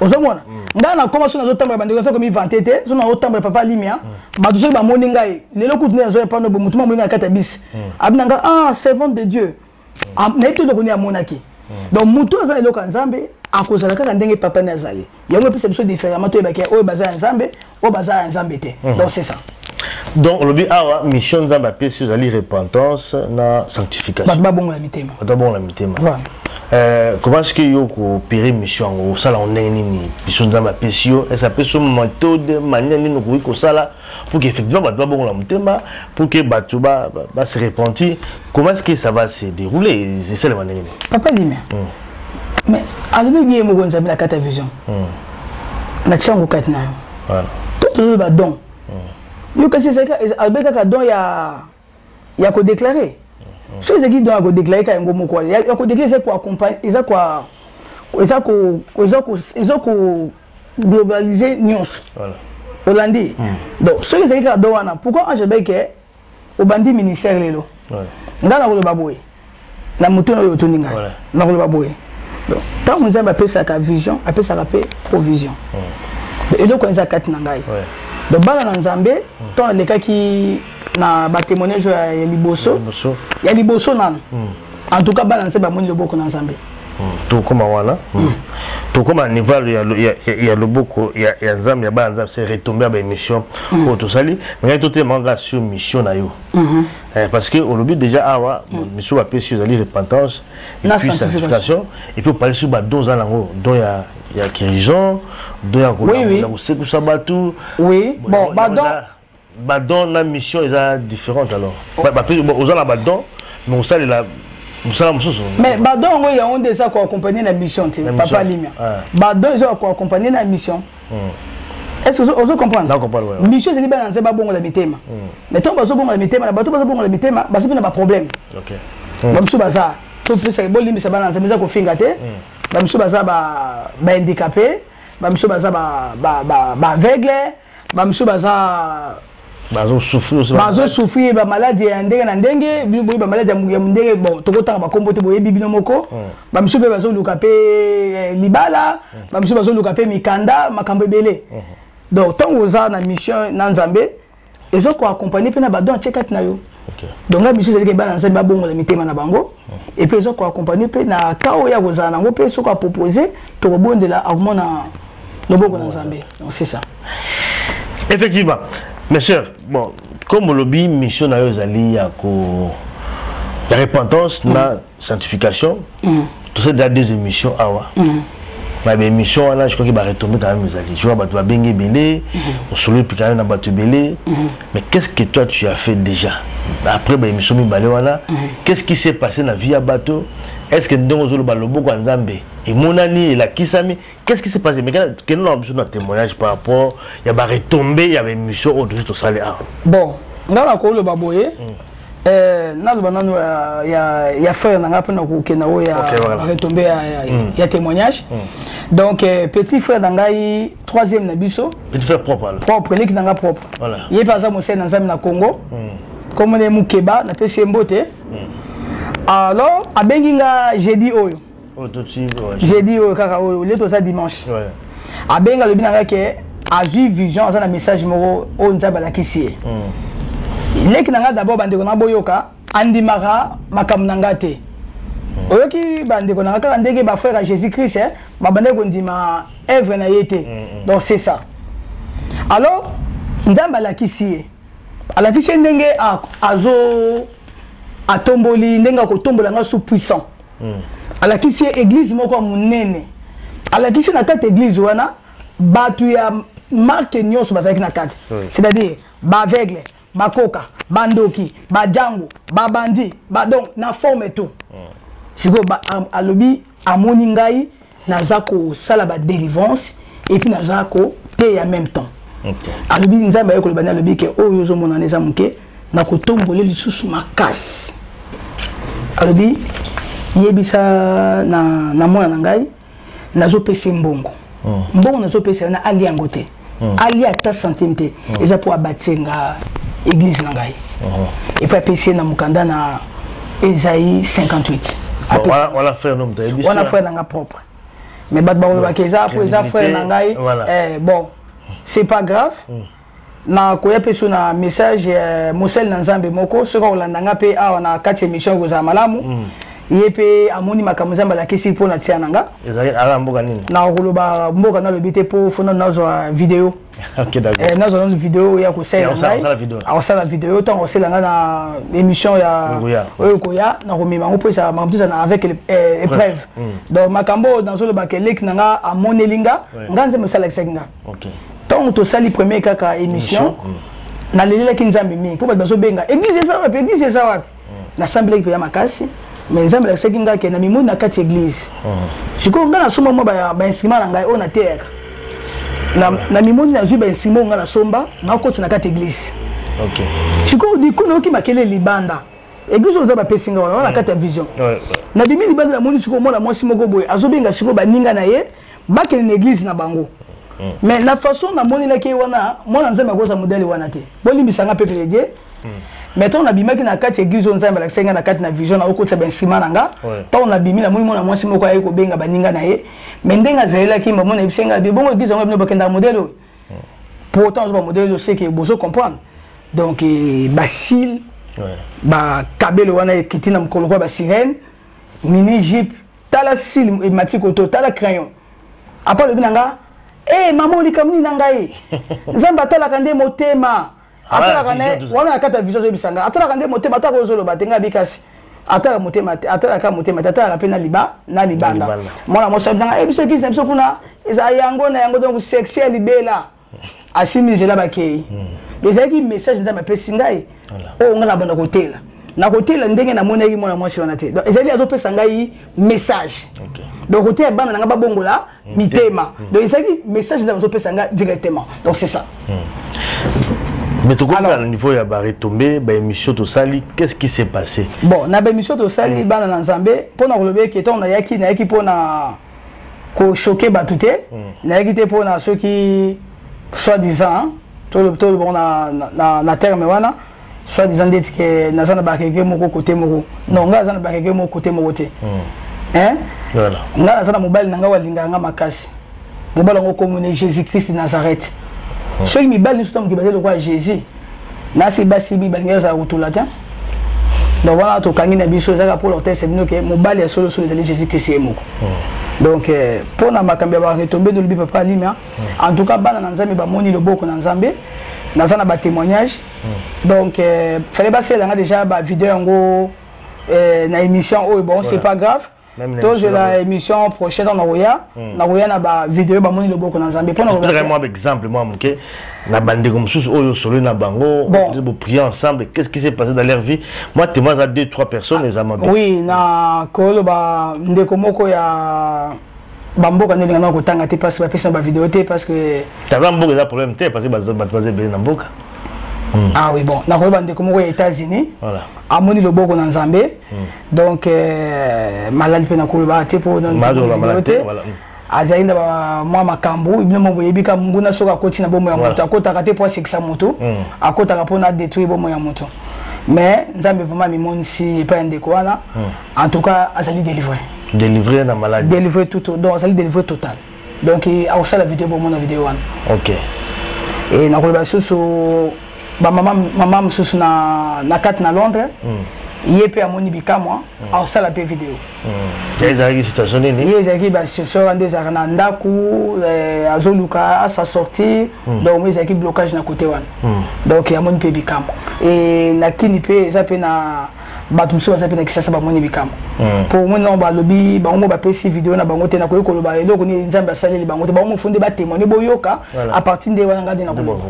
Speaker 1: Ozomona ngai nakoma so nazotambola, bandeko, naza komivanter te. So nazotambola, papa Limia, bato soki bamoni ngai lelo, kutu nde nazoya pano bo, motu mamoni ngai na kati ya bisi, abi na ngai: "Ah, servante de Dieu." Nayebi te eloko nini amonaki. Donc motu aza na eloko ya Nzambe akozala kaka ndenge papa ne azali. Yango epesa biso différemment, toyebaki oyo baza ya Nzambe, oyo baza ya Nzambe te. Donc c'est ça.
Speaker 2: Donc olobi awa mission Nzambe apesi ozali repentance na sanctification.
Speaker 1: Bato babongola mitema.
Speaker 2: Bato babongola mitema. Comment est-ce que yo koopérer mission yango? Osala yango ndenge nini? Mission Nzambe apesi yo, est apesi yo méthode, manière nini okoki kosala pour que effectivement bato babongola motema, pour que bato ba se repentir? Comment est-ce que ça va se dérouler? Esalema ndenge nini?
Speaker 1: Papa Limia, mais alobi bien moko Nzambe na kati ya vision, natia yango kati na yo. To tozoloba don yo, kasi alobi kaka don ya kodéclarer. Soki ezalaki don ya kodéclarer kaka yango moko, ya kodéclarer eza koaccompagner, eza ko globaliser nyonso. Olandi? Donc soki ezalaki kaka don wana, pourquoi ange alobaki obandi ministère lelo? Ngai nakoloba boye na motu oyo otuni ngai, nakoloba boye: donc ntango Nzambe apesaka vision, apesaka mpe provision. Eloko eza kati na ngai. Donc bana na Nzambe, ntango alekaki na batémoignage ya liboso, ya liboso nano, en tout cas bana Nzambe amoni loboko na Nzambe.
Speaker 2: Tokóma wana, tokóma na niveau ya loboko ya Nzambe, ya bana Nzambe, c'est retombé ya baémission oyo tosali. Ngai totelema kaka sur mission na yo, parce que olobi déjà awa mission bapesi yo ezali repentance et puis sanctification, et puis opali sur badon oza nango, don ya guérison, don ya kosekusa bato.
Speaker 1: Oui, bon, badon.
Speaker 2: Badon na mission eza différente. Alors oza na badon, mais osalela mosala mosusu.
Speaker 1: Mais badon yango, yango nde eza koaccompagner na mission te, papa Limia. Badon eza koaccompagner na mission. Est ce que ozo comprendre? Mission ezali bana Nzambe babongola mitema. Mais ntango bazobongola mitema na bato, bazobongola mitema, baza mpe na baproblème. Bamosusu baza, topesa, bolimbisa bana Nzambe, eza kofinga te, bamosusu baza bahandicapé, bamosusu baza baaveugle, bamosusu baza bazosouffrir bamaladi ya ndenge na ndenge. Boyebi bamaladi ya ndenge, bon, tokotanga bakombo te, boyebi bino moko. Bamosusu mpe bazoluka mpe libala, bamosusu bazoluka mpe mikanda, makambo ebele. Donc ntango oza na mission na Nzambe, eza koaccompagner mpe na badon atie kati na yo. Donc nga mission ezalaki bana Nzambe babongola mitema na bango, et puis eza koaccompagner mpe na ka oyo ya kozala nango. Mpe soki apropose, tokobondela, akomona loboko na Nzambe. Donc c'est ça.
Speaker 2: Effectivement, mes sœurs, bon, comme olobi mission na yo ezali ya ko ya repentance na sanctification, tosali déjà deux émissions awa. Na baémission wana, je crois que baretombées quand même ezali. Je vois bato babengi ebele, osololi mpe quand même na bato ebele. Mais qu'est-ce que toi tu as fait déjà après baémission mibale wana? Qu'est-ce qui s'est passé na vie ya bato? Est-ce que ndenge ozoloba, loboko ya Nzambe emonani, elakisami? Qu'est-ce qui s'est passé? Mais kende na biso na témoignage par rapport ya baretombées ya baémission oyo tosi tosali awa.
Speaker 1: Bon, nga na koloba boye, naloba nano ya frère na nga mpona kokenda oyo ya retombées ya témoignage. Donc petit frère na ngai, troisième na biso.
Speaker 2: Petit frère propre alors.
Speaker 1: Propre, eleki na nga propre. Ye mpe aza mosali na Nzambe na Congo, komona ye Mokeba, napesi ye mbote. Alors abengi nga jeudi oyo.
Speaker 2: Oyo toti, ouais.
Speaker 1: Jeudi oyo kaka oyo le toza dimanche. Abengi, alobi na ngai ke azwi vision, aza na message moko oyo Nzambe alakisi ye. Leki na ngai d'abord, bandeko na boyoka, andimaka makambo na ngai te. Oyoki, bandeko na ngai, kaka ndenge bafrère ya Jésus Christ, eh, babandaki kondima œuvre na ye te. Donc c'est ça. Alors Nzambe alakisi ye, alakisi ye ndenge azo atomboli, ndenge akotombola nga sous puissant. Alakisi ye église moko ya monene. Alakisi na kati église wana bato ya marque nyonso bazalaki na kati, c'est-à-dire baaveugle, bakoka, bandoki, bajango, babandi ba, donc na forme tout. Sikoyo alobi amoni ngai naza kosala badélivrance et puis naza koteya même temps. Alobi Nzambe aye koloba nde, alobi ke oyo ozomona eza moke, nakotombola lisusu makasi. Alobi yebisa na mwana na ngai, nazopesa ye mbongo. Mbongo nazopesa ye na alia yango te, alia ata centime te, eza mpo abatie nga église na ngai. Et puis apesi ye na mokanda na Esaïe 58.
Speaker 2: Bon,
Speaker 1: Apesi-
Speaker 2: wana frère no moto ayebi.
Speaker 1: Wana frère na nga propre, mais bato bakolobaka eza po eza frère na ngai. Eh, bon, c'est pas grave. Nakoya mpe so na message, mosali na Nzambe moko, soki akolanda nga mpe awa na kati ya émission, ekozala malamu. Ye mpe amoni makambo Nzambe alakisi mpo na tia na nga.
Speaker 2: Ezali ala mboka nini?
Speaker 1: Nakoloba mboka nalobi te mpo fona nazwa video.
Speaker 2: Ok, d'accord.
Speaker 1: Nazwa nano video ya kosalela
Speaker 2: Ya,
Speaker 1: ngai.
Speaker 2: osala video.
Speaker 1: Akosala video ntango akosala ngai na émission ya
Speaker 2: Oyo koya.
Speaker 1: Oyo koya, nakomema yango mpo ezala makambo tozala avec épreuve. Donc makambo oyo nazolobaka, eleki na nga amoneli nga, nga Nzambe osalakisaki nga. Ntango tosali premier kaka émission, nalelelaki Nzambe mingi mpo bato bazobenga: "Église eza wapi? Église eza wapi?" Nasambelaki mpenza makasi, mais Nzambe alakisaki nga ke na mimoni na kati ya église. Sikoyo ngai nasomba mwa bainstrument na ngai oyo nateyaka. Na mimoni nazwi bainstrument oyo ngai nasomba, nakokotisa na kati ya église. Sikoyo diku nayoki makele libanda église oyo Nzambe apesi nga wana, wana na kati ya vision. Nabimi libanda, namoni sikoyo mwana mwasi moko boye azobenga sikoyo baninga na ye bakende na église na bango. Mais na façon namonelaki ye wana, mwana Nzambe akoza modèle wana te. Bolimbisanga, peuple de Dieu, mais ntango nabimaki na kati ya église oyo Nzambe alakisaki nga na kati na vision, naokotisa bainstrument na nga, ntango nabimi, namoni mwana mwasi moko aye kobenga baninga na ye. Mais ndenge azalelaki, bamona yebisi nga bi bongo église yango bino bakendaka modèle oyo. Pourtant ozo bamodèle oyo seke bozo comprendre. Donc basile, bakabelo wana ekiti na mokolo kwa basirène, mini jupe, tala sile emati koto, tala crayon. Apa alobi na nga: "E mama, olikambo nini na ngai? Nzambe atalaka nde motema." Atalaka
Speaker 2: vision,
Speaker 1: ne
Speaker 2: tout ça.
Speaker 1: Wana na kati ya vision azoyebisa nga atalaka nde motema, ataka ozoloba te. Ngai abikasi atalaka motema te, atalaka motema te, atalaka mpe na liba na libanda.
Speaker 2: Libanda.
Speaker 1: Mwana mwasi alobi na nga: "E biso église na biso kuna eza yango na yango." Donc sexe ya libela, asimi nzela, bakei. Ezalaki message Nzambe apesi ngai oyo ngai nabanda kotela, nakotela ndenge namonaki mwana mwasi wana te. Donc ezali azopesa ngai message. Donc koteya bana na ngai babongola mitema. Donc ezalaki message Nzambe azopesa ngai directement. Donc c'est ça.
Speaker 2: Mais tokomi
Speaker 1: Alors-
Speaker 2: na niveau ya baretombées baémission tosali, qu'est-ce qui s'est passé?
Speaker 1: Bon, na baémission tosali, bana na Nzambe, mpo na koloba eke ntango nayaki, nayaki mpo na kochoquer bato te, nayaki te mpo na soki soi disant tolobango na terme wana, soi disant ndeti ke naza na baregret moko kote moko. Non, ngai aza na baregret moko kote moko te, hein? Ngai naza na mobali na ngai alingaka nga makasi. Mobali yango komone Jésus Christ de Nazareth. Soki mibali nyonso tamoki bazali lokola Jésus, nasi basi balingi azala kotula te. Donc wana tokangi na biso, ezaka mpo lortese bino ke mobali ya solosolo ezali Jésus Christ ye moko. Donc mpo na makambo ya baretombées tolobi, papa Alimia, en tout cas bana na Nzambe bamoni loboko na Nzambe. Naza na batémoignage. Donc fallait basalelanga déjà bavideo yango na émission oyo. Bon, c'est pas grave. Tozela émission prochaine, nakoya nakoya na bavideo bamoni loboko na Nzambe.
Speaker 2: Mpona mwa exemple mwa moke na bandeko mosusu oyo osoli na bango, bon, boprier ensemble, qu'est-ce qui s'est passé dans leur vie? Moi, témoin à deux trois personnes, eza mabe.
Speaker 1: Oui, na koloba ndeko moko ya bamboka nde elingana kotanga te parce que bapesi na bavideo te, parce que
Speaker 2: taza mboka eza problème te, parce que bato baza ebele na mboka.
Speaker 1: Ah oui, bon, nakoyeba ndeko moko ya États-Unis amoni loboko na Nzambe. Donc maladi mpe nakoloba te mpo te azali na mwa makambo. Bino mo boyebi ka nguna, soki akoti na bomoi ya moto, akotaka te mpo asekisa moto, akotaka mpona adétruire bomoi ya moto. Mais Nzambe vraiment mimonisi epai ya ndeko wana. En tout cas, azali délivré.
Speaker 2: Délivré na maladie.
Speaker 1: Délivré tout, donc azali délivré total. Donc akosala video, bomona video wana. E nakoloba lisusu bamama, mama mosusu na kati na Londres, ye mpe amoni bikamwa, akosala mpe video.
Speaker 2: Ezalaki situation nini?
Speaker 1: Ye ezalaki basituation wana nde ezalaka na ndako, azoluka asa sortir, donc mo ezalaki blocage na côté wana. Donc amoni mpe bikamwa. E na kini mpe eza mpe na bato mosusu baza mpe na Kinshasa, bamoni bikamwa. Mpo omoni nango, balobi bango mo bapesi video na bango te. Nakoki koloba eloko nini Nzambe asaleli bango te. Bango mofu nde batémoigne, boyoka. À partir nde wana, nga nde nakoloba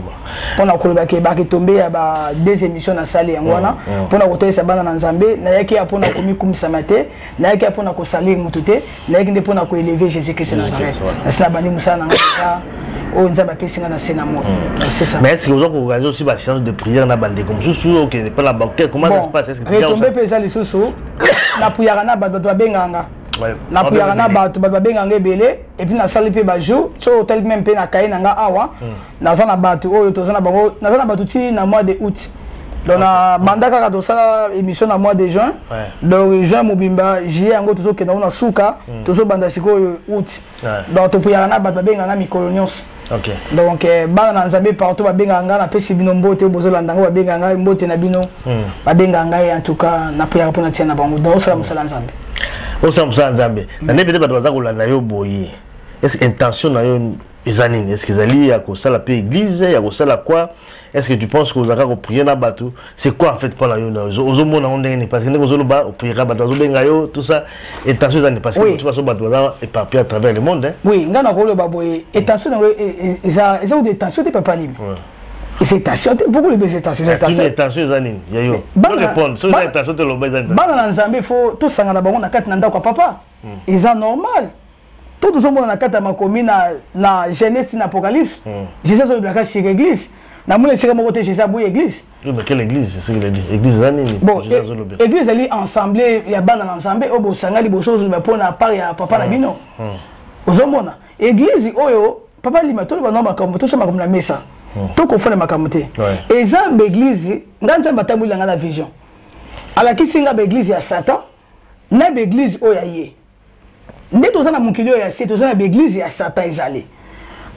Speaker 1: mpona koloba ke baretombe ya ba deux émissions nasali yango wana mpona kotalisa bana na Nzambe. Nayaki ya mpona komikumisama te, nayaki ya mpona kosalir motu te, nayaki nde mpona koélever Jésus Christ Nazareth. Nasi nabandi mosala na ngai, eza oyo Nzambe apesi nga na se na moi, c'est ça.
Speaker 2: Mais est-ce que oza koorganiser aussi baséance de prière na bandeko mosusu, okende mpe na banque? Comment ça se passe? Est-ce que
Speaker 1: retombe mpe eza lisusu, napuyaka na bato, bato babengaka nga, napuyaka na bato, bato babengaka nga ebele. Et puis nasali mpe bajour so otali meme mpe na kaye na nga awa, naza na bato oyo toza na bango, naza na bato ti na mois de août. Donc na banda kaka tosala émission na mois de juin, donc juin mobimba, juillet yango tozokenda ngo na suka, tozobanda sikoyo août. Donc topuyaka na bato, babengaka nga mikolo nyonso. Donc bana na Nzambe partout babengaka ngai, napesi bino mbote oyo bozolanda ngo, babengaka ngai, mbote na bino. Babengaka ngai, en tout cas napuyaka mpona tia na bango. Donc osala mosala Nzambe.
Speaker 2: Osala mosala Nzambe na nde peut-être bato baza kolanda yo boye. Est ce que intention na yo eza nini? Est ce que ezali ya kosala mpe église, ya kosala quoi? Est ce que tu penses que ozalaka koprier na bato? C'est quoi en fait mpona yo? Ozomona ngo ndenge nini? Parce que ndenge ozoloba, opriera, bato bazobenga yo, tout ça, intention eza nini? Parce que de toute façon bato baza éparpillé à travers le monde, hein.
Speaker 1: Oui, ngai nakoloba boye, intention nango eza kuta intention te, papa Nimi. Eza intention te. Pourquoi lobi eza intention? Eza
Speaker 2: intention. Intention eza nini ya yo? Répondre soki eza intention te, loba eza.
Speaker 1: Bana na Nzambe, faut tosangana bango na kati na ndako ya papa, eza normal. To tozomona na kati ya makomi na Genèse na Apocalypse, Jésus azolobelaka sur église. Namoni esika moko te Jésus aboyi église.
Speaker 2: Oui, mais quelle église? C'est ce qu'il a dit. Église eza nini?
Speaker 1: Bon, église ezali ensemble ya bana na Nzambe oyo bosanga liboso, ozoloba mpona part ya papa na bino. Ozomona église oyo, papa Lima, toloba no makambo, tosha makambo na mesa, tokofona makambo te. Eza baeglise. Nga Nzambe atamboli na nga na vision, alakisi nga baeglise ya Satan na baeglise oyo ya ye. Nde toza na mokili oyo ya se, toza na baeglise ya Satan. Ezali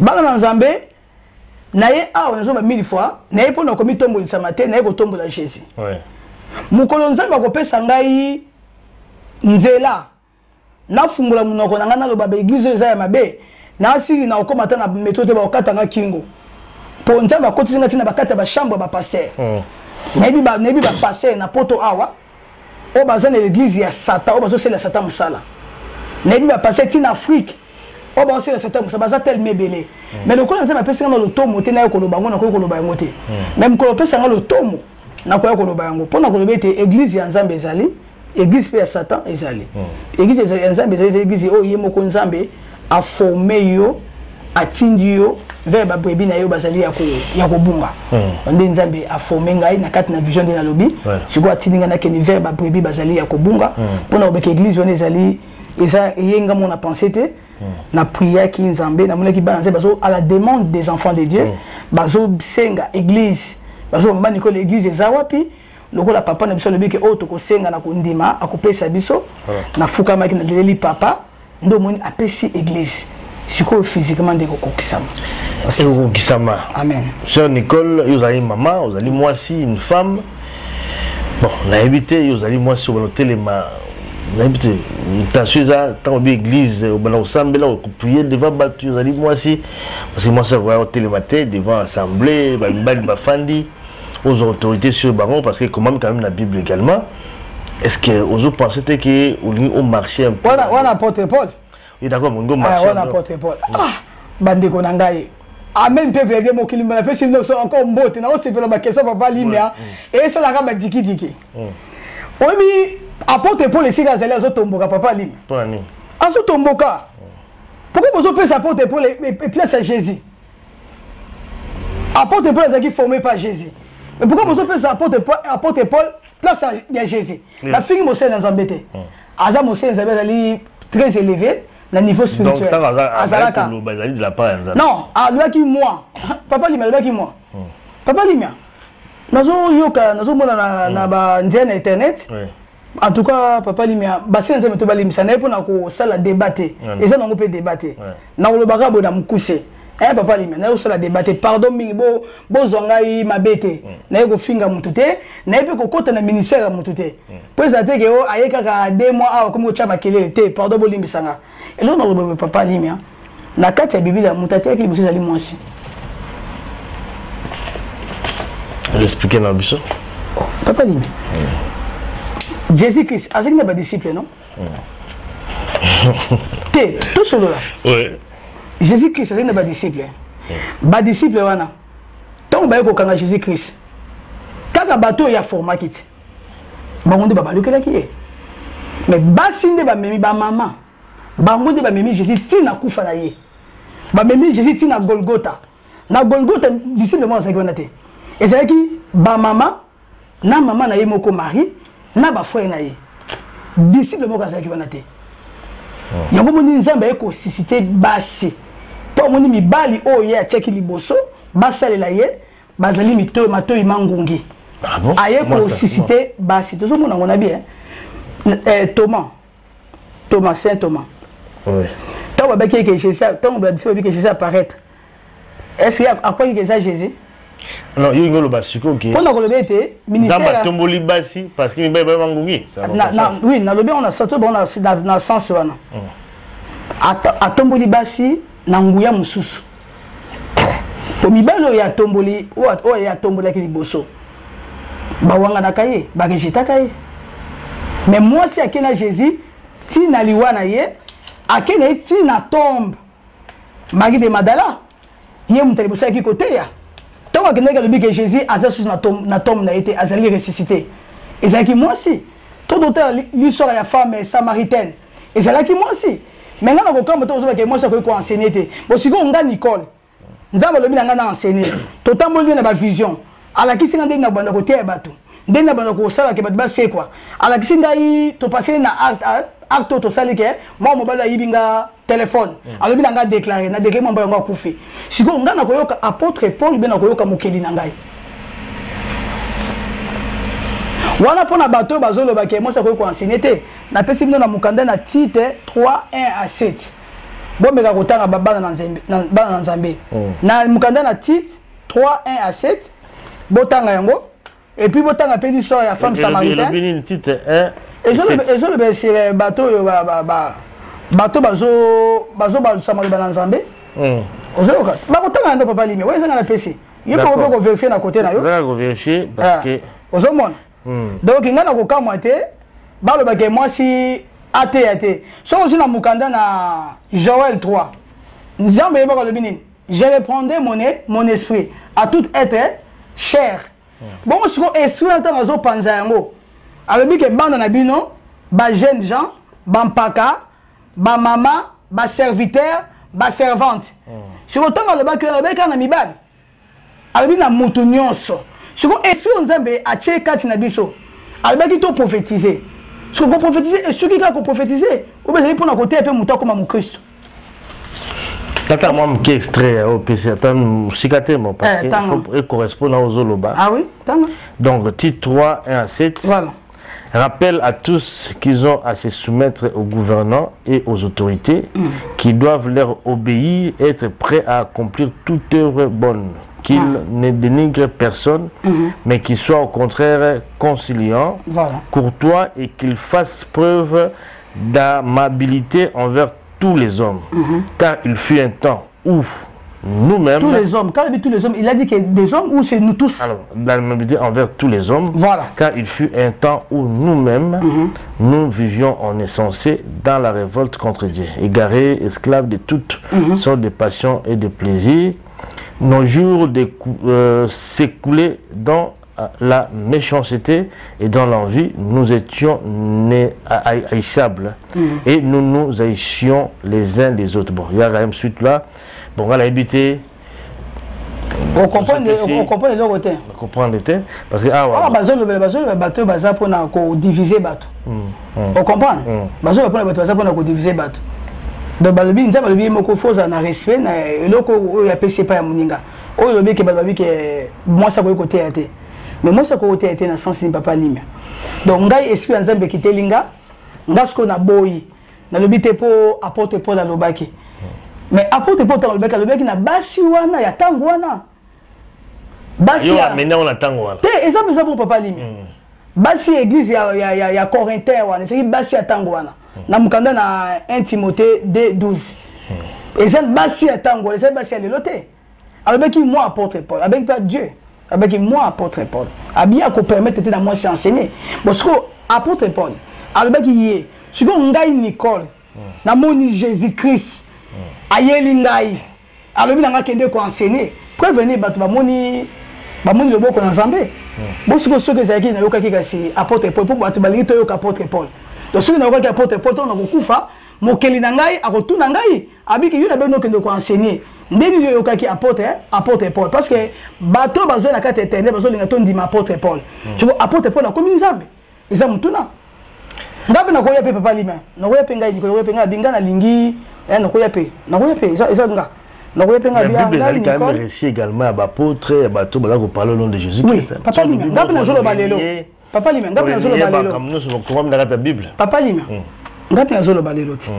Speaker 1: bana na Nzambe na ye awa. Nazoba mille fois na ye mpona komitombolisama te, na ye kotombola Jésus. Mokolo Nzambe akopesa ngai nzela nafungola monoko na ngai, naloba baeglise oyo eza ya mabe, nasili na okóma ata na metro te, bakokata nga kingo, mpo Nzambe akotisi nga ntina bakati ya bachambre ya bapaster. Nayebi bapaster na Poto awa oyo baza na église ya Satan, oyo bazosalela Satan mosala. Nayebi bapaster ntina Afrique oyo bazosalela Satan mosala, baza telema ebele. Mais lokola Nzambe apesi nga na lotomo te naye koloba yango, nakoki koloba yango te. Mais mokolo opesa nga lotomo, nakoya koloba yango, mpo na koloba ete église ya Nzambe ezali, église mpe ya Satan ezali. Église ya Nzambe ezali, eza église oyo ye moko Nzambe aforme yo, atindi yo vers babrebis na yo bazali ya kobunga. Nde Nzambe aforme ngai na kati na vision, nde nalobi sikoyo atindi ngai nakende vers babrebis bazali ya kobunga, mpona kobeka église wana ezali, eza eyenga mo na pensée te. Na priaki Nzambe, namonaki bana Nzambe bazo, à la demande des enfants de Dieu, bazosenga église, bazomba Nicole, église eza wapi? Lokola papa na biso alobi ke oyo tokosenga na kondima, akopesa biso, nafukamaki, naleleli papa, nde omoni apesi église. Sikoyo physiquement nde ekokokisama.
Speaker 2: Ekokokisama.
Speaker 1: Amen.
Speaker 2: Sœur Nicole, yo ozali mama, ozali mwasi, une femme. Bon, nayebi te, yo ozali mwasi, obana otelema, nayebi te intention eza ntango obi église, obanda kosambela, okoprier devant bato. Yo ozali mwasi, parce que mwasi akoya kotelema te devant assemblée, bamibali bafandi, ozwa autorité sur bango, parce que comment quand même na Bible également. Est-ce que ozo penser te que olingi o marcher un peu?
Speaker 1: Wana wana apôtre Paul.
Speaker 2: Oui, d'accord, olingi o marcher.
Speaker 1: Ah, wana apôtre Paul. Ah, bandeko na ngai. Amen peuple de mokili mbala pesi bino so encore mbote na osepela ba question papa limia et esalaka ba diki diki. Oyebi apôtre Paul esika azali azotomboka papa limia.
Speaker 2: Pona nini?
Speaker 1: Azotomboka. Pourquoi bozopesa apôtre Paul place à Jésus? Apôtre Paul azalaki formé par Jésus. Mais pourquoi bozopesa apôtre Paul place ya Jésus? Nafingi mosali na Nzambe te. Aza mosali na Nzambe, azali très élevé na niveau spirituel.
Speaker 2: Azalaka
Speaker 1: non, alobaki moi papa Limia, alobaki moi papa Limia, nazoyoka, nazomona na banzela na internet. En tout cas papa Limia, basali Nzambe to balimisa na ye mpona kosala débat te, eza nango mpe débat te. Nakolobaka boye na mokuse. Eh papa Limia, naye kosala débat te, pardon mingi, bozwa ngai mabe te. Naye kofinga motu te, naye mpe kokɔta na ministère ya motu te, mpo ezala te ke o aye kaka 2 mois awa komi kotya makelele te. Pardon, bolimbisanga. Eloko nakoloba, papa Limia, na kati ya Biblia moto ateyaki liboso ezali mwasi.
Speaker 2: Explique na biso.
Speaker 1: Papa Limia, Jésus Christ azalaki na badisciple, non te? Tosolola. Jésus Christ azalaki na badisciple. Badisciple wana, ntango baye kokanga Jésus Christ, kaka bato oyo aformaki ti bango nde babalukelaki ye. Mais basi nde bamemi, bamama bango nde bamemi Jésus ntina kufa na ye, bamemi Jésus ntina Golgota. Na Golgota disciple moko azalaki wana te, ezalaki bamama na mama na ye moko Marie na bafrère na ye. Disciple moko azalaki wana te. Yango moni Nzambe aye kosusciter basi, mpo amoni mibali oyo ye atiaki liboso basalela ye bazali mito matoi mangungi.
Speaker 2: Ah bon?
Speaker 1: Aye
Speaker 2: Comment ça?
Speaker 1: Kosusciter basi, tozomona yango na bien. Eh, Thomas, Thomas, saint Thomas, ntango babaki eke Jésus, ntango badisciple babiki Jésus apparaître, est ce que akwaki ke eza Jésus?
Speaker 2: Non, yo oloba sikoyo ke
Speaker 1: mpona koloba ete
Speaker 2: Nzambe
Speaker 1: ministère
Speaker 2: atomboli basi parce que mibali baye bangungi.
Speaker 1: Oui, nalobi yango na to bango na sens wana. Atomboli basi na nguya mosusu, po mibali oyo atomboli, oyo atombolaki liboso, bawanganaka ye, barejetaka ye. Mais mwasi ake na Jésus ntina liwa na ye, ake na ye ntina tombe. Marie de Madala, ye moto ya liboso ayaki koteya. Ntango akendaki, alobi ke Jésus aza susu na tombe na ye te, azali ressuscité. Ezalaki mwasi. To totala l'histoire ya femme samaritaine, ezalaki mwasi. Mais ngai na kokamba to kozobake mwasi akoki koenseigner te. Bo sikoyo nga Nicole, Nzambe alobi na ngai na enseigner, totamboli nde na bavision, alakisi ngai ndenge na banda koteya bato, ndenge na banda kosalaka bato basekwa. Alakisi ngai, topaseli na acte oyo tosali ke mwa mobali ayibi nga telefone. Alobi na ngai déclaré, na déclaré, mwa mobali yango akufi. Sikoyo ngai nakoyoka apôtre Paul mpe nakoyoka mokeli na ngai wana? Mpo na bato oyo bazoloba ke mwasi akoki koenseigner te, napesi bino na mokanda na Tite 3 1 à 7. Bomeka kotanga, bana na Nzambe, bana na Nzambe. Na mokanda na Tite 3 1 à 7, botanga yango et puis botanga mpe l'histoire ya femme samaritaine.
Speaker 2: Elobi nini, Tite 1?
Speaker 1: Ezoloba esire bato oyo bato bazobalusa maloba na Nzambe. Ozoyoka, bakotanga na ndo papa Limi oyo ezanga na pesi ye mpe okoki kovérifier na kote na yo.
Speaker 2: Ezaka kovérifier parce que
Speaker 1: Ozomona, donc ngai na kokamwa te balobake mwasi ateya te. Soki ozwi na mokanda na Joel 3, Nzambe yebaka alobi nini? Je reprendrai mon esprit à tout être chair. Bongo sikoyo esprit wana, ntango azopanza yango, alobi ke bana na bino, bajeune gens, bampaka, bamama, baserviteur, baservante. Sikoyo ntango alobaki wana, alobaki kaka na mibali? Alobi na motu nyonso. Sikoyo esprit oyo Nzambe atie kati na biso, alobaki to prophétiser. Sikoyo koprophétiser, esoki kaka koprophétiser oyo ezali mpona koteya mpe moto akóma mokristo.
Speaker 2: Tata, mwa moke extrait oyo opesi, ata mosika te mo, parce
Speaker 1: Eh,
Speaker 2: que
Speaker 1: tanga.
Speaker 2: faut correspond na ozoloba.
Speaker 1: Ah oui, tanga.
Speaker 2: Donc Tite 3 1 à 7.
Speaker 1: Voilà.
Speaker 2: Rappelle à tous qu'ils ont à se soumettre aux gouvernants et aux autorités, qui doivent leur obéir, être prêts à accomplir toute œuvre bonne, qu'ils ne dénigrent personne, mais qu'ils soient au contraire conciliants, courtois et qu'ils fassent preuve d'amabilité envers tous les hommes. Car il fut un temps où nous-mêmes.
Speaker 1: Tous les hommes. Quand il dit tous les hommes, il a dit que des hommes ou c'est nous tous?
Speaker 2: Alors, l'amabilité envers tous les hommes.
Speaker 1: Voilà.
Speaker 2: Car il fut un temps où nous-mêmes, nous vivions en insensés dans la révolte contre Dieu, égarés, esclaves de toutes sortes de passions et de plaisirs. Nos jours s'écoulaient dans la méchanceté et dans l'envie. Nous étions nés haïssables et nous nous haïssions les uns les autres. Bon, il y a quand même suite là. Bon, on a habité.
Speaker 1: On comprend les autres.
Speaker 2: On comprend les terres. Parce que, ah, ouais.
Speaker 1: Ah, bazo, bazo, bato, baza pour na ko diviser bato. On comprend? Bazo, pour na bato, baza pour na ko diviser bato. Donc, balobi, nzambe balobi moko foza na respect na eloko oyo ya PC pa ya moninga. Oyo lobi ke balobi ke moi ça ko côté ya te. Mais moi ça ko côté ya te na sens ni papa limia. Donc ngai esprit ya nzambe kitelinga, ngasko na boyi. Na lobi te po apôtre Paul alobaki. Mais apôtre Paul alobaki, alobaki na basi wana ya tango wana. Basi
Speaker 2: yo
Speaker 1: ya
Speaker 2: amena wana tango wana.
Speaker 1: Te eza pesa pour papa limia. Basi église ya Corinthien wana, c'est basi ya tango wana. Na mukanda na 1 Timothée 2:12. Eza basi ya tango wana, eza basi ya lelo te. Alobaki moi apôtre Paul, avec pas Dieu. Avec moi apôtre Paul. Abia ko permettre te na moi c'est enseigner. Bon ce que apôtre Paul, alobaki ye, siko ngai Nicole, na moni Jésus-Christ. Ayeli ngai. Alobi na nga kende ko enseigner. Prévenir bato ba moni ba moni loboko na Nzambe. Bon siko soki ezalaki na yokaki kasi apôtre Paul, po bato balingi toyoka apôtre Paul. Donc soki na yokaki apôtre Paul, to na kokufa, mokeli na ngai akotuna ngai, abiki yo na beno kende ko enseigner. Ndeni yo yokaki apôtre Paul, parce que bato bazo na kati éternel bazo linga to ndima apôtre Paul. Tu vois apôtre Paul akomi Nzambe. Eza mutuna. Ngabe na koya pe papa lima. Na koya pe ngai, na koya pe ngai binga na lingi, na koya pe. Na koya pe eza nga. Na koya pe ngai
Speaker 2: La
Speaker 1: binga
Speaker 2: Bible ezali quand même
Speaker 1: Nicole.
Speaker 2: récit également à apôtre, à bato baza ko parler au nom de Jésus-Christ.
Speaker 1: Oui, papa lima. Ngabe na zolo balelo. Papa lima, ngabe na zolo balelo.
Speaker 2: Nous sommes comme dans la Bible.
Speaker 1: Papa lima. Ngabe na zolo balelo ti.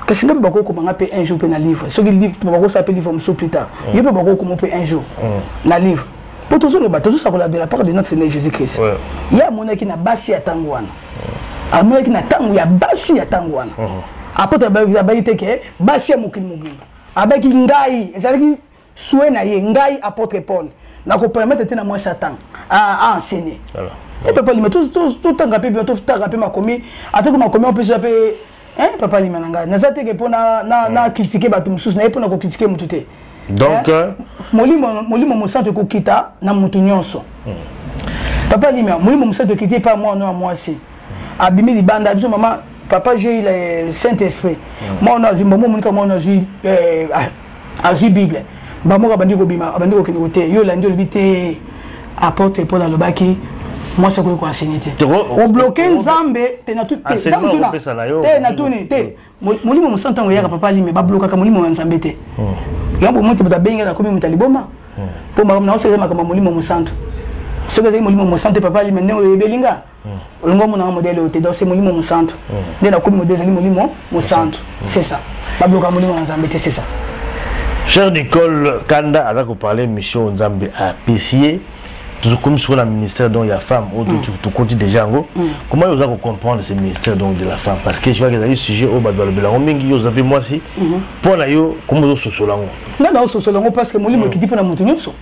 Speaker 1: Kasi ngabe bako komanga pe un jour pe na livre. Soki livre bako sa pe livre musu plus tard. Ye pe bako komo pe un jour na livre. Po tozo loba, tozo sakola de la part de notre Seigneur Jésus-Christ. Ya monaki na basi ya tango wana. Amonaki na tango ya basi ya tango wana. Apôtre abayi te ke basi ya mokili mobimba. Abaki ngai, ezalaki souhait na ye, ngai apôtre Paul. Na ko permettre te na moi Satan à enseigner. Et papa lima tous tous tout tanga pe tout tanga pe makomi, atako makomi en plus pe hein papa lima na ngai. Naza te ke pona na critiquer bato mususu, na ye pona ko critiquer mutu te.
Speaker 2: Donc,
Speaker 1: hein? Molimo, molimo mosantu ekokita na mutu nyonso. Papa lima, molimo mosantu ekiti pa moi no mwasi. Abimi libanda biso mama papa j'ai eu le Saint-Esprit. Moi on a vu maman monika moi on a vu azui Bible. Ba moko bandi ko bima, bandi ko kende ko te. Yo landi olobi te apôtre Paul alobaki moi c'est quoi enseigner te.
Speaker 2: Toko,
Speaker 1: O bloquer
Speaker 2: o, o,
Speaker 1: Nzambe te na tout te.
Speaker 2: Enseignement
Speaker 1: Nzambe tuna.
Speaker 2: opesa na yo.
Speaker 1: Te na tuni te. Molimo mosantu yango eyaka papa lime, ba blokaka molimo ya Nzambe te. Yango bo moto bato abengi na komi moto ya liboma. Po makambo na osala makambo ya molimo mosantu. Soki ezali molimo mosantu papa lime ndenge oyebeli nga. Olongo mona modèle oyo te, donc c'est molimo mosantu. Nde na komi modèle ezali molimo mosantu. C'est ça. Ba bloka molimo ya Nzambe te, c'est ça.
Speaker 2: Cher Nicole Kanda aza ko parler mission Nzambe a PCA. Tout comme sur le ministère dont il y a femme, ou tout compte déjà en gros. Comment vous allez comprendre ce ministère donc de la femme? Parce que je vois que vous avez sujet au bas de la mingi, vous avez moi si. Pour la yo, comment vous avez sosolango?
Speaker 1: Non, non, sosolango parce que molimo qui dit pour la montagne, nyonso.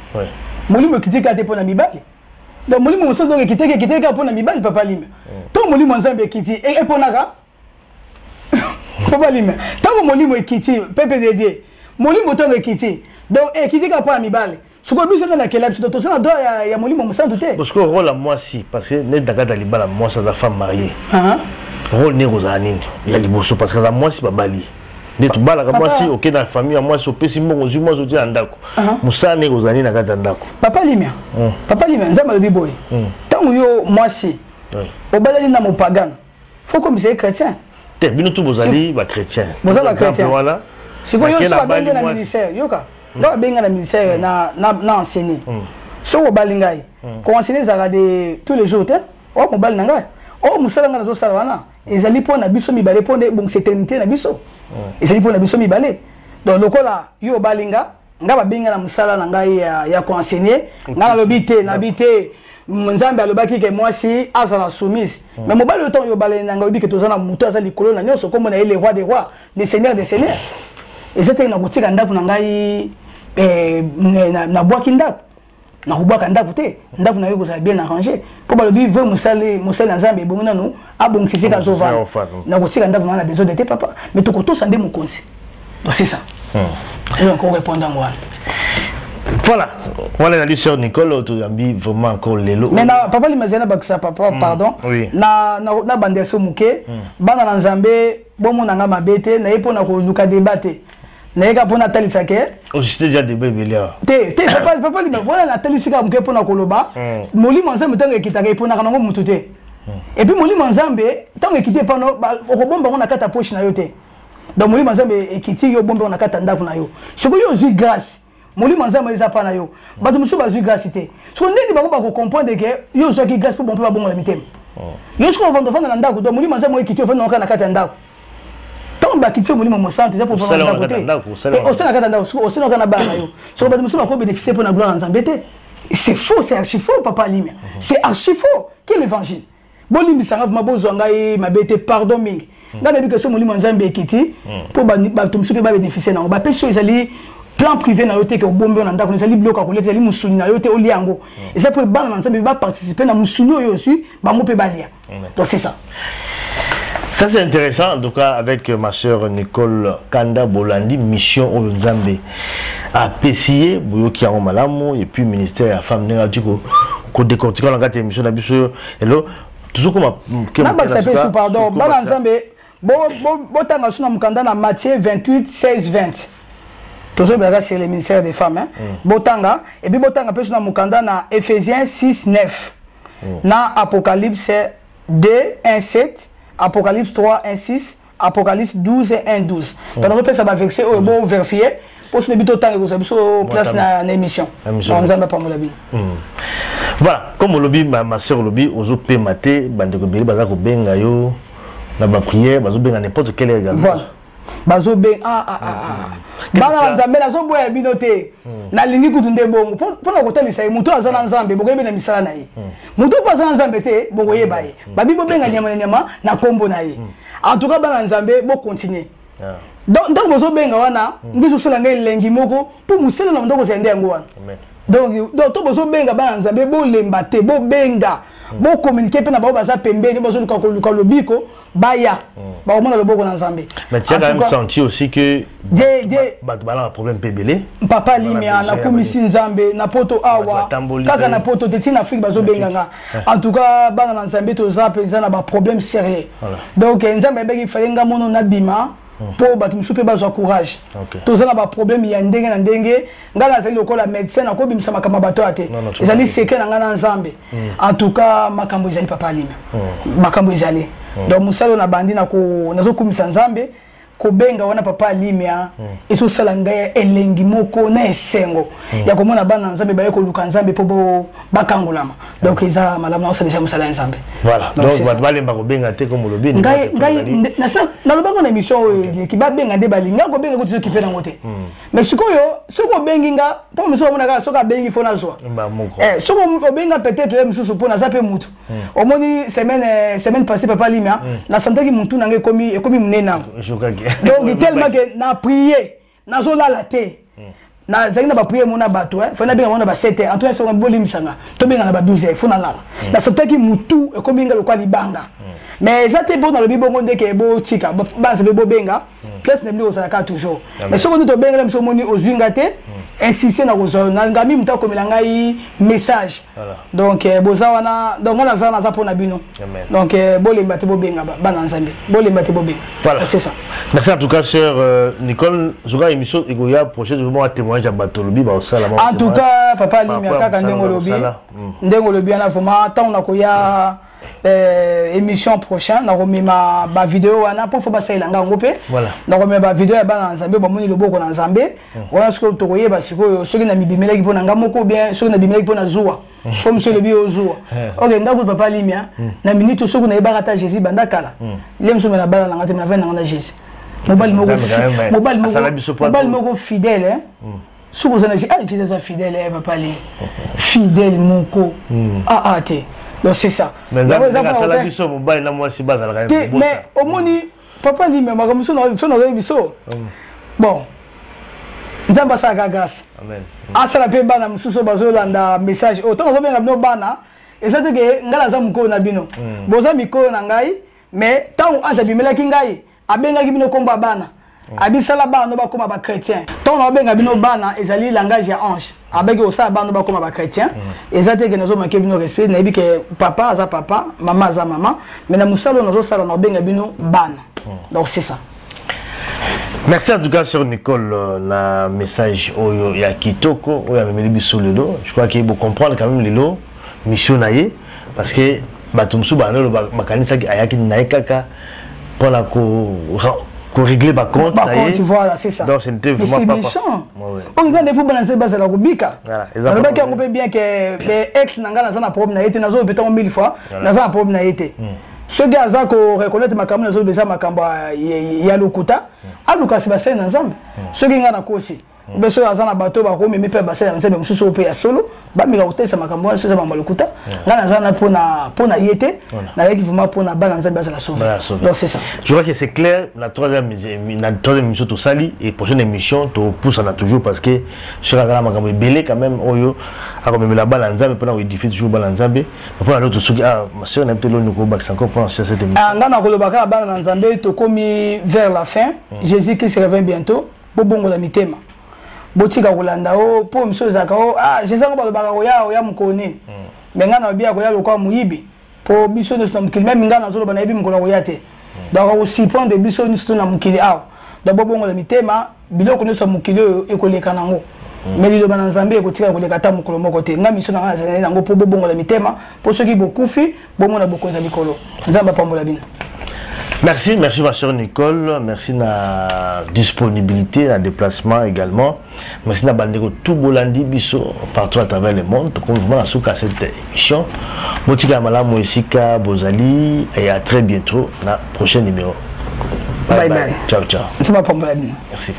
Speaker 1: Molimo qui dit kate pour la mibale. Donc molimo moso donc qui dit qui dit pour la mibale papa lime. Tant molimo nzambe qui dit et pour naka. Papa lime. Tant molimo qui dit peuple de Dieu. Molimo tant qui dit. Donc et qui dit pour la mibale. Sikoyo biso nde na kela biso, toza na droit ya molimo mosantu te.
Speaker 2: Parce que rôle ya mwasi, parce que nde na kati ya libala, mwasi aza femme mariée. Rôle nde kozala nini? Ya liboso, parce que aza mwasi babali. Nde tobalaka
Speaker 1: Papa.
Speaker 2: mwasi, oke na famille ya mwasi, opesi mbongo, ozwi mwasi, otie na ndako. Mosala nde kozala nini na kati ya ndako?
Speaker 1: Papa Limia. Papa Limia, Nzambe alobi boye. Ntango yo mwasi, obalali na mopagano, faut komisa ye chrétien.
Speaker 2: Te, bino tu bozali ba chrétien.
Speaker 1: Boza ba
Speaker 2: Exemple
Speaker 1: chrétien.
Speaker 2: wana,
Speaker 1: Sikoyo yo
Speaker 2: Nakela
Speaker 1: so babengi
Speaker 2: bali
Speaker 1: na
Speaker 2: mwasi.
Speaker 1: ministère, yoka. Nga babengi na ministère na enseigner. Soko obali ngai, ko enseigner ezalaka de tous les jours te. Oyo mobali na ngai, oyo mosala ngai nazosala wana, ezali mpo na biso mibale, mpo nde ebongisa éternité na biso. Ezali mpo na biso mibale. Donc lokola yo obali nga, nga babengi na mosala na ngai ya ko enseigner, nga nalobi te, nabi te. Nzambe alobaki ke mwasi azala soumise. Mais mobali oyo ntango yo obali na ngai, oyebi ke toza na moto aza likolo na nyonso, kombo na ye le roi des rois, le seigneur des seigneurs. Eza te na kotika ndako na ngai Nabwaki ndako, nakobwaka ndako te. Ndako na yo ekozala bien arrangé, mpo balobi vrai mosali, mosali ya Nzambe ebongi nanu abongisa esika azovanda. Nakotika ndako na na désordre te, papa, mais tokotosa nde mokonzi. Donc c'est ça. Oyo encore répondre yango wana.
Speaker 2: Voilà, voilà la sœur Nicole, toyambi vraiment encore lelo.
Speaker 1: Mais na papa Limazia, bakisa papa, pardon.
Speaker 2: Oui.
Speaker 1: Na bandeso muke, bana na Nzambe, bomona nga mabe te, na ye mpona koluka débat te. Nayeka mpona atalisa ke
Speaker 2: Osiste déjà débat ebele awa.
Speaker 1: Te te, papa, papa Lima, wana natalisi kaka moke mpona koloba molimo ya Nzambe, ntango ekitaka, eponaka nango mutu te. Et puis molimo ya Nzambe, ntango ekiti epano, okobomba yango na kati ya poche na yo te. Donc molimo ya Nzambe ekiti, yo obomba yango na kati ya ndako na yo. Soki yo ozwi grâce, molimo ya Nzambe eza pa na yo. Bato mosusu bazwi grâce te. Soki ndenge bango bakocomprendre ke yo ozwaki grâce, mpo bon mpe babongola mitema. Yo soki ovanda, ofanda na ndako, donc molimo ya Nzambe ekiti, ofanda kaka na kati ya ndako. Ntango bakiti yo molimo mosantu, eza mpo ofanda na ndako te, osala na kati ya ndako. Soki osala kaka na bana na yo, soki bato mosusu bakobénéficie mpo na gloire ya Nzambe te, c'est faux, c'est archi faux, papa Limia, c'est archi faux. Quel évangile? Bolimbisanga vraiment, bozwa ngai mabe te, pardon mingi. Ngai nayebi ke so molimo ya Nzambe ekiti mpo bato mosusu mpe babénéficie nango, bapesi oyo ezali plan privé na yo te ke obombi oyo na ndako. Ezali biloko ya kolia, ezali mosuni na yo te olia yango. Eza mpo bana na Nzambe baparticipe na mosuni oyo ozwi, bango mpe balia. Donc c'est ça.
Speaker 2: Ça, c'est intéressant, en tout cas avec ma sœur Nicole Kanda Bolandi, mission oyo Nzambe apesi ye, boyoki yango malamu. Et puis ministère ya femme, ndenge ati ko décortiquer na kati ya émission na biso lelo, toujours koma.
Speaker 1: Nabakisa mpe su, pardon, bana Nzambe, botanga su na mokanda na Matthieu 28 16 20. Tozobelaka sur le ministère des femmes, hein? Botanga, et puis botanga mpe su na mokanda na Éphésiens 6 9, na Apocalypse 2 1 7, Apocalypse 3 1 6, Apocalypse 12 1 12. Donc nakopesa baverset oyo, boverifie, mpo soki bi totanga, ekozwa biso place na émission. Nzambe apambola bino.
Speaker 2: Voilà, comme olobi, ma sœur olobi ozopema te, bandeko ebele baza kobenga yo na baprière, bazobenga n'importe quelle heure.
Speaker 1: Voilà, bazobenga. Ah, ah, ah, ah. Bana na Nzambe, nazoboya bino te. Nalingi kutu nde bongo mpona kotalisa ye moto aza na Nzambe, bokoyeba na misala na ye. Moto mpo aza na Nzambe te, bokoyeba ye. Babi bobenga nyama na nyama na nkombo na ye. En tout cas, bana Nzambe, bocontinue. Donc ntango bozobenga wana, nde ezosala ngai elengi moko, mpo mosala na ndoko ozala nde yango wana. Donc to bozobenga, bana Nzambe, bolemba te, bobenga, bocommunique mpe na bango baza pembeni, bazoluka koluka lobiko, baya, bakomona loboko na Nzambe.
Speaker 2: Mais tu as quand même senti aussi que bato bala na problème mpe ebele.
Speaker 1: Papa Limia, nakumisi Nzambe na poto awa, kaka na poto te, ntina Afrique bazobenga nga. En tout cas, bana na Nzambe, toza mpenza na baproblème sérieux. Donc Nzambe ayebaki fale nga mono nabima mpo bato mosusu mpe bazwa courage. Toza na baproblème ya ndenge na ndenge. Ngai nazali lokola médecin, nakobimisa makambo ya bato ya te, ezali secret na ngai na Nzambe. En tout cas, makambo ezali, papa Alima, makambo ezali. Donc mosala oyo nabandi, nazokumisa Nzambe. Kobenga wana, papa Alimia, ezosala ngai elengi moko na esengo ya komona bana na Nzambe baye koluka Nzambe mpo bakangolama. Donc eza malamu, naosala deja mosala ya Nzambe.
Speaker 2: Voilà, donc bato balemba kobenga te, comme olobi.
Speaker 1: Ngai nalobaka na émission oyo eleki, babenga nde balinga kobenga, kuti okipe nango te. Mais sikoyo soki obengi nga, mpo mosusu bamona kaka soki abengi fo nazwa. Soki obenga, peut-être ye mosusu, mpo naza mpe mutu. Omoni semaine passée, papa Limia, nasantaki mutu na ngai ekomi monene nango. Donc tellement que na prié, nazolala te, nazalaki na baprière mona bato fo nabenga mona ba 7 heures. En tout cas, soki bolimbisanga, tobenga na ba 12 heures, fo nalala. Nasantaki mutu ekomi nga lokola libanga. Mais eza te mpo nalobi bongo ndeke botika banzambe. Bobenga, place na bino ozalaka toujours. Mais soki nde tobengela mosu, omoni ozwi nga te, insiste na kozwa na ngami moto akomela ngai message. Donc boza wana, donc nga naza mpo na bino. Donc bolemba te, bobenga, bana Nzambe, bolemba te, bobenga.
Speaker 2: Voilà.
Speaker 1: C'est ça.
Speaker 2: Merci en tout cas, sœur Nicole. Zoka émission ekoya prochaine, vraiment témoignage ya bato lobi baosala.
Speaker 1: En tout cas, papa Alimia, kaka ndenge olobi wana, vraiment, ntango nakoya émission prochain, nakomema bavideo wana mpo fo basalela nga yango mpe. Nakomema bavideo ya bana na Nzambe, bamoni loboko na Nzambe wana. Sikoyo tokoyeba sikoyo soki namibimelaki mpo na nga moko, bien soki nabimelaki mpo na zuwa, comme soki elobi yo zuwa. Ok, ndako, papa Limia, na minute soki nayebaka ata Jésus banda kala, ye mosusu me na bala nanga te, me navai nanga na Jésus. Mobali moko fidèle. Soki oza na, ah, Jésus aza fidèle, papa Ali, fidèle moko. Ah ah te, donc c'est ça.
Speaker 2: Asala biso mobali na mwasi bazalaka.
Speaker 1: Te, mais omoni, papa Lime, makambo so nazoyebi biso, bon, Nzambe asalaka grâce, asala mpe bana mosusu oyo bazolanda message oyo. Ntango azobenga bino bana, eza te ke ngai naza mokolo na bino, boza mikolo na ngai. Mais ntango ange abimelaki ngai, abengaki bino nkombo ya bana, abisala bana no bakóma bachrétien. Ntango nababenga bino bana, ezali langage ya ange abeki kosala bana no bakóma bachrétien. Eza te ke nazomanquer bino respect. Nayebi ke papa aza papa, mama aza mama, mais na mosala oyo nazosala, naobenga bino bana. Donc c'est ça.
Speaker 2: Merci en tout cas, sœur Nicole, na message oyo ya kitoko oyo amemeli biso lelo. Je crois que vous comprendre quand même lelo mission na ye, parce que bato mosusu banolo bakanisaki ayaki na ye kaka mpona ko régler ba compte.
Speaker 1: Ba compte, voilà, c'est ça.
Speaker 2: Donc ce n'était vraiment
Speaker 1: pas méchant. Oyo nga nde mpo bana nzambe bazala kobika. Nalobaki yango mpe bien ke ex na ngai, naza na problème na ye te. Nazoyeba ntango mille fois, naza na problème na ye te. Soki aza koreconnaître makambo nazoloba eza makambo ya lokuta, aluka si basali na Nzambe. Soki ngai nakosi, mpe soki aza na bato bakomemi mpe basali ya Nzambe mosusu oyo mpe ya solo, bameka kotelisa makambo wana. Soki eza makambo ya lokuta, ngai naza na mpona ye te. Nayaki vraiment mpona bana Nzambe azala sauvé. Donc c'est ça.
Speaker 2: Je crois que c'est clair. Na troisième émission tosali et prochaine émission topusana toujours, parce que soki aza na makambo ebele quand même oyo akomemela bana Nzambe mpona koédifier toujours bana Nzambe. Mpona loto soki, ah, ma sœur, nayebi te loni kobakisa encore mpona cette émission.
Speaker 1: Ngai nakoloba kaka, bana na Nzambe, tokomi vers la fin. Jésus Christ revient bientôt. Bobongola mitema, botika kolanda o mpo miso ezalaka o, ah, Jésus yango balobaka koya, oya mokolo nini? Mais ngai nalobi ya koya lokola moyibi, mpo biso nyonso na mokili, même ngai nazoloba, nayebi mokolo akoya te. Donc akosurprendre biso nyonso to na mokili awa. Donc bobongola mitema. Biloko nyonso ya mokili oyo ekoleka nango, mais liloba na Nzambe ekotikala koleka ata mokolo moko te. Ngai mission na ngai nazali nango mpo bobongola mitema, mpo soki bokufi, bomona bokonzi ya likolo. Nzambe apambola bino.
Speaker 2: Merci, merci ma soeur Nicole, merci na disponibilité, na déplacement également. Merci na bandeko tout bolandi biso partout à travers le monde. Donc vraiment na suka cette émission. Botika malamu esika bozali et à très bientôt na prochain numéro.
Speaker 1: Bye bye. Bye.
Speaker 2: Ciao ciao.
Speaker 1: Nzambe apambola bino.
Speaker 2: Merci.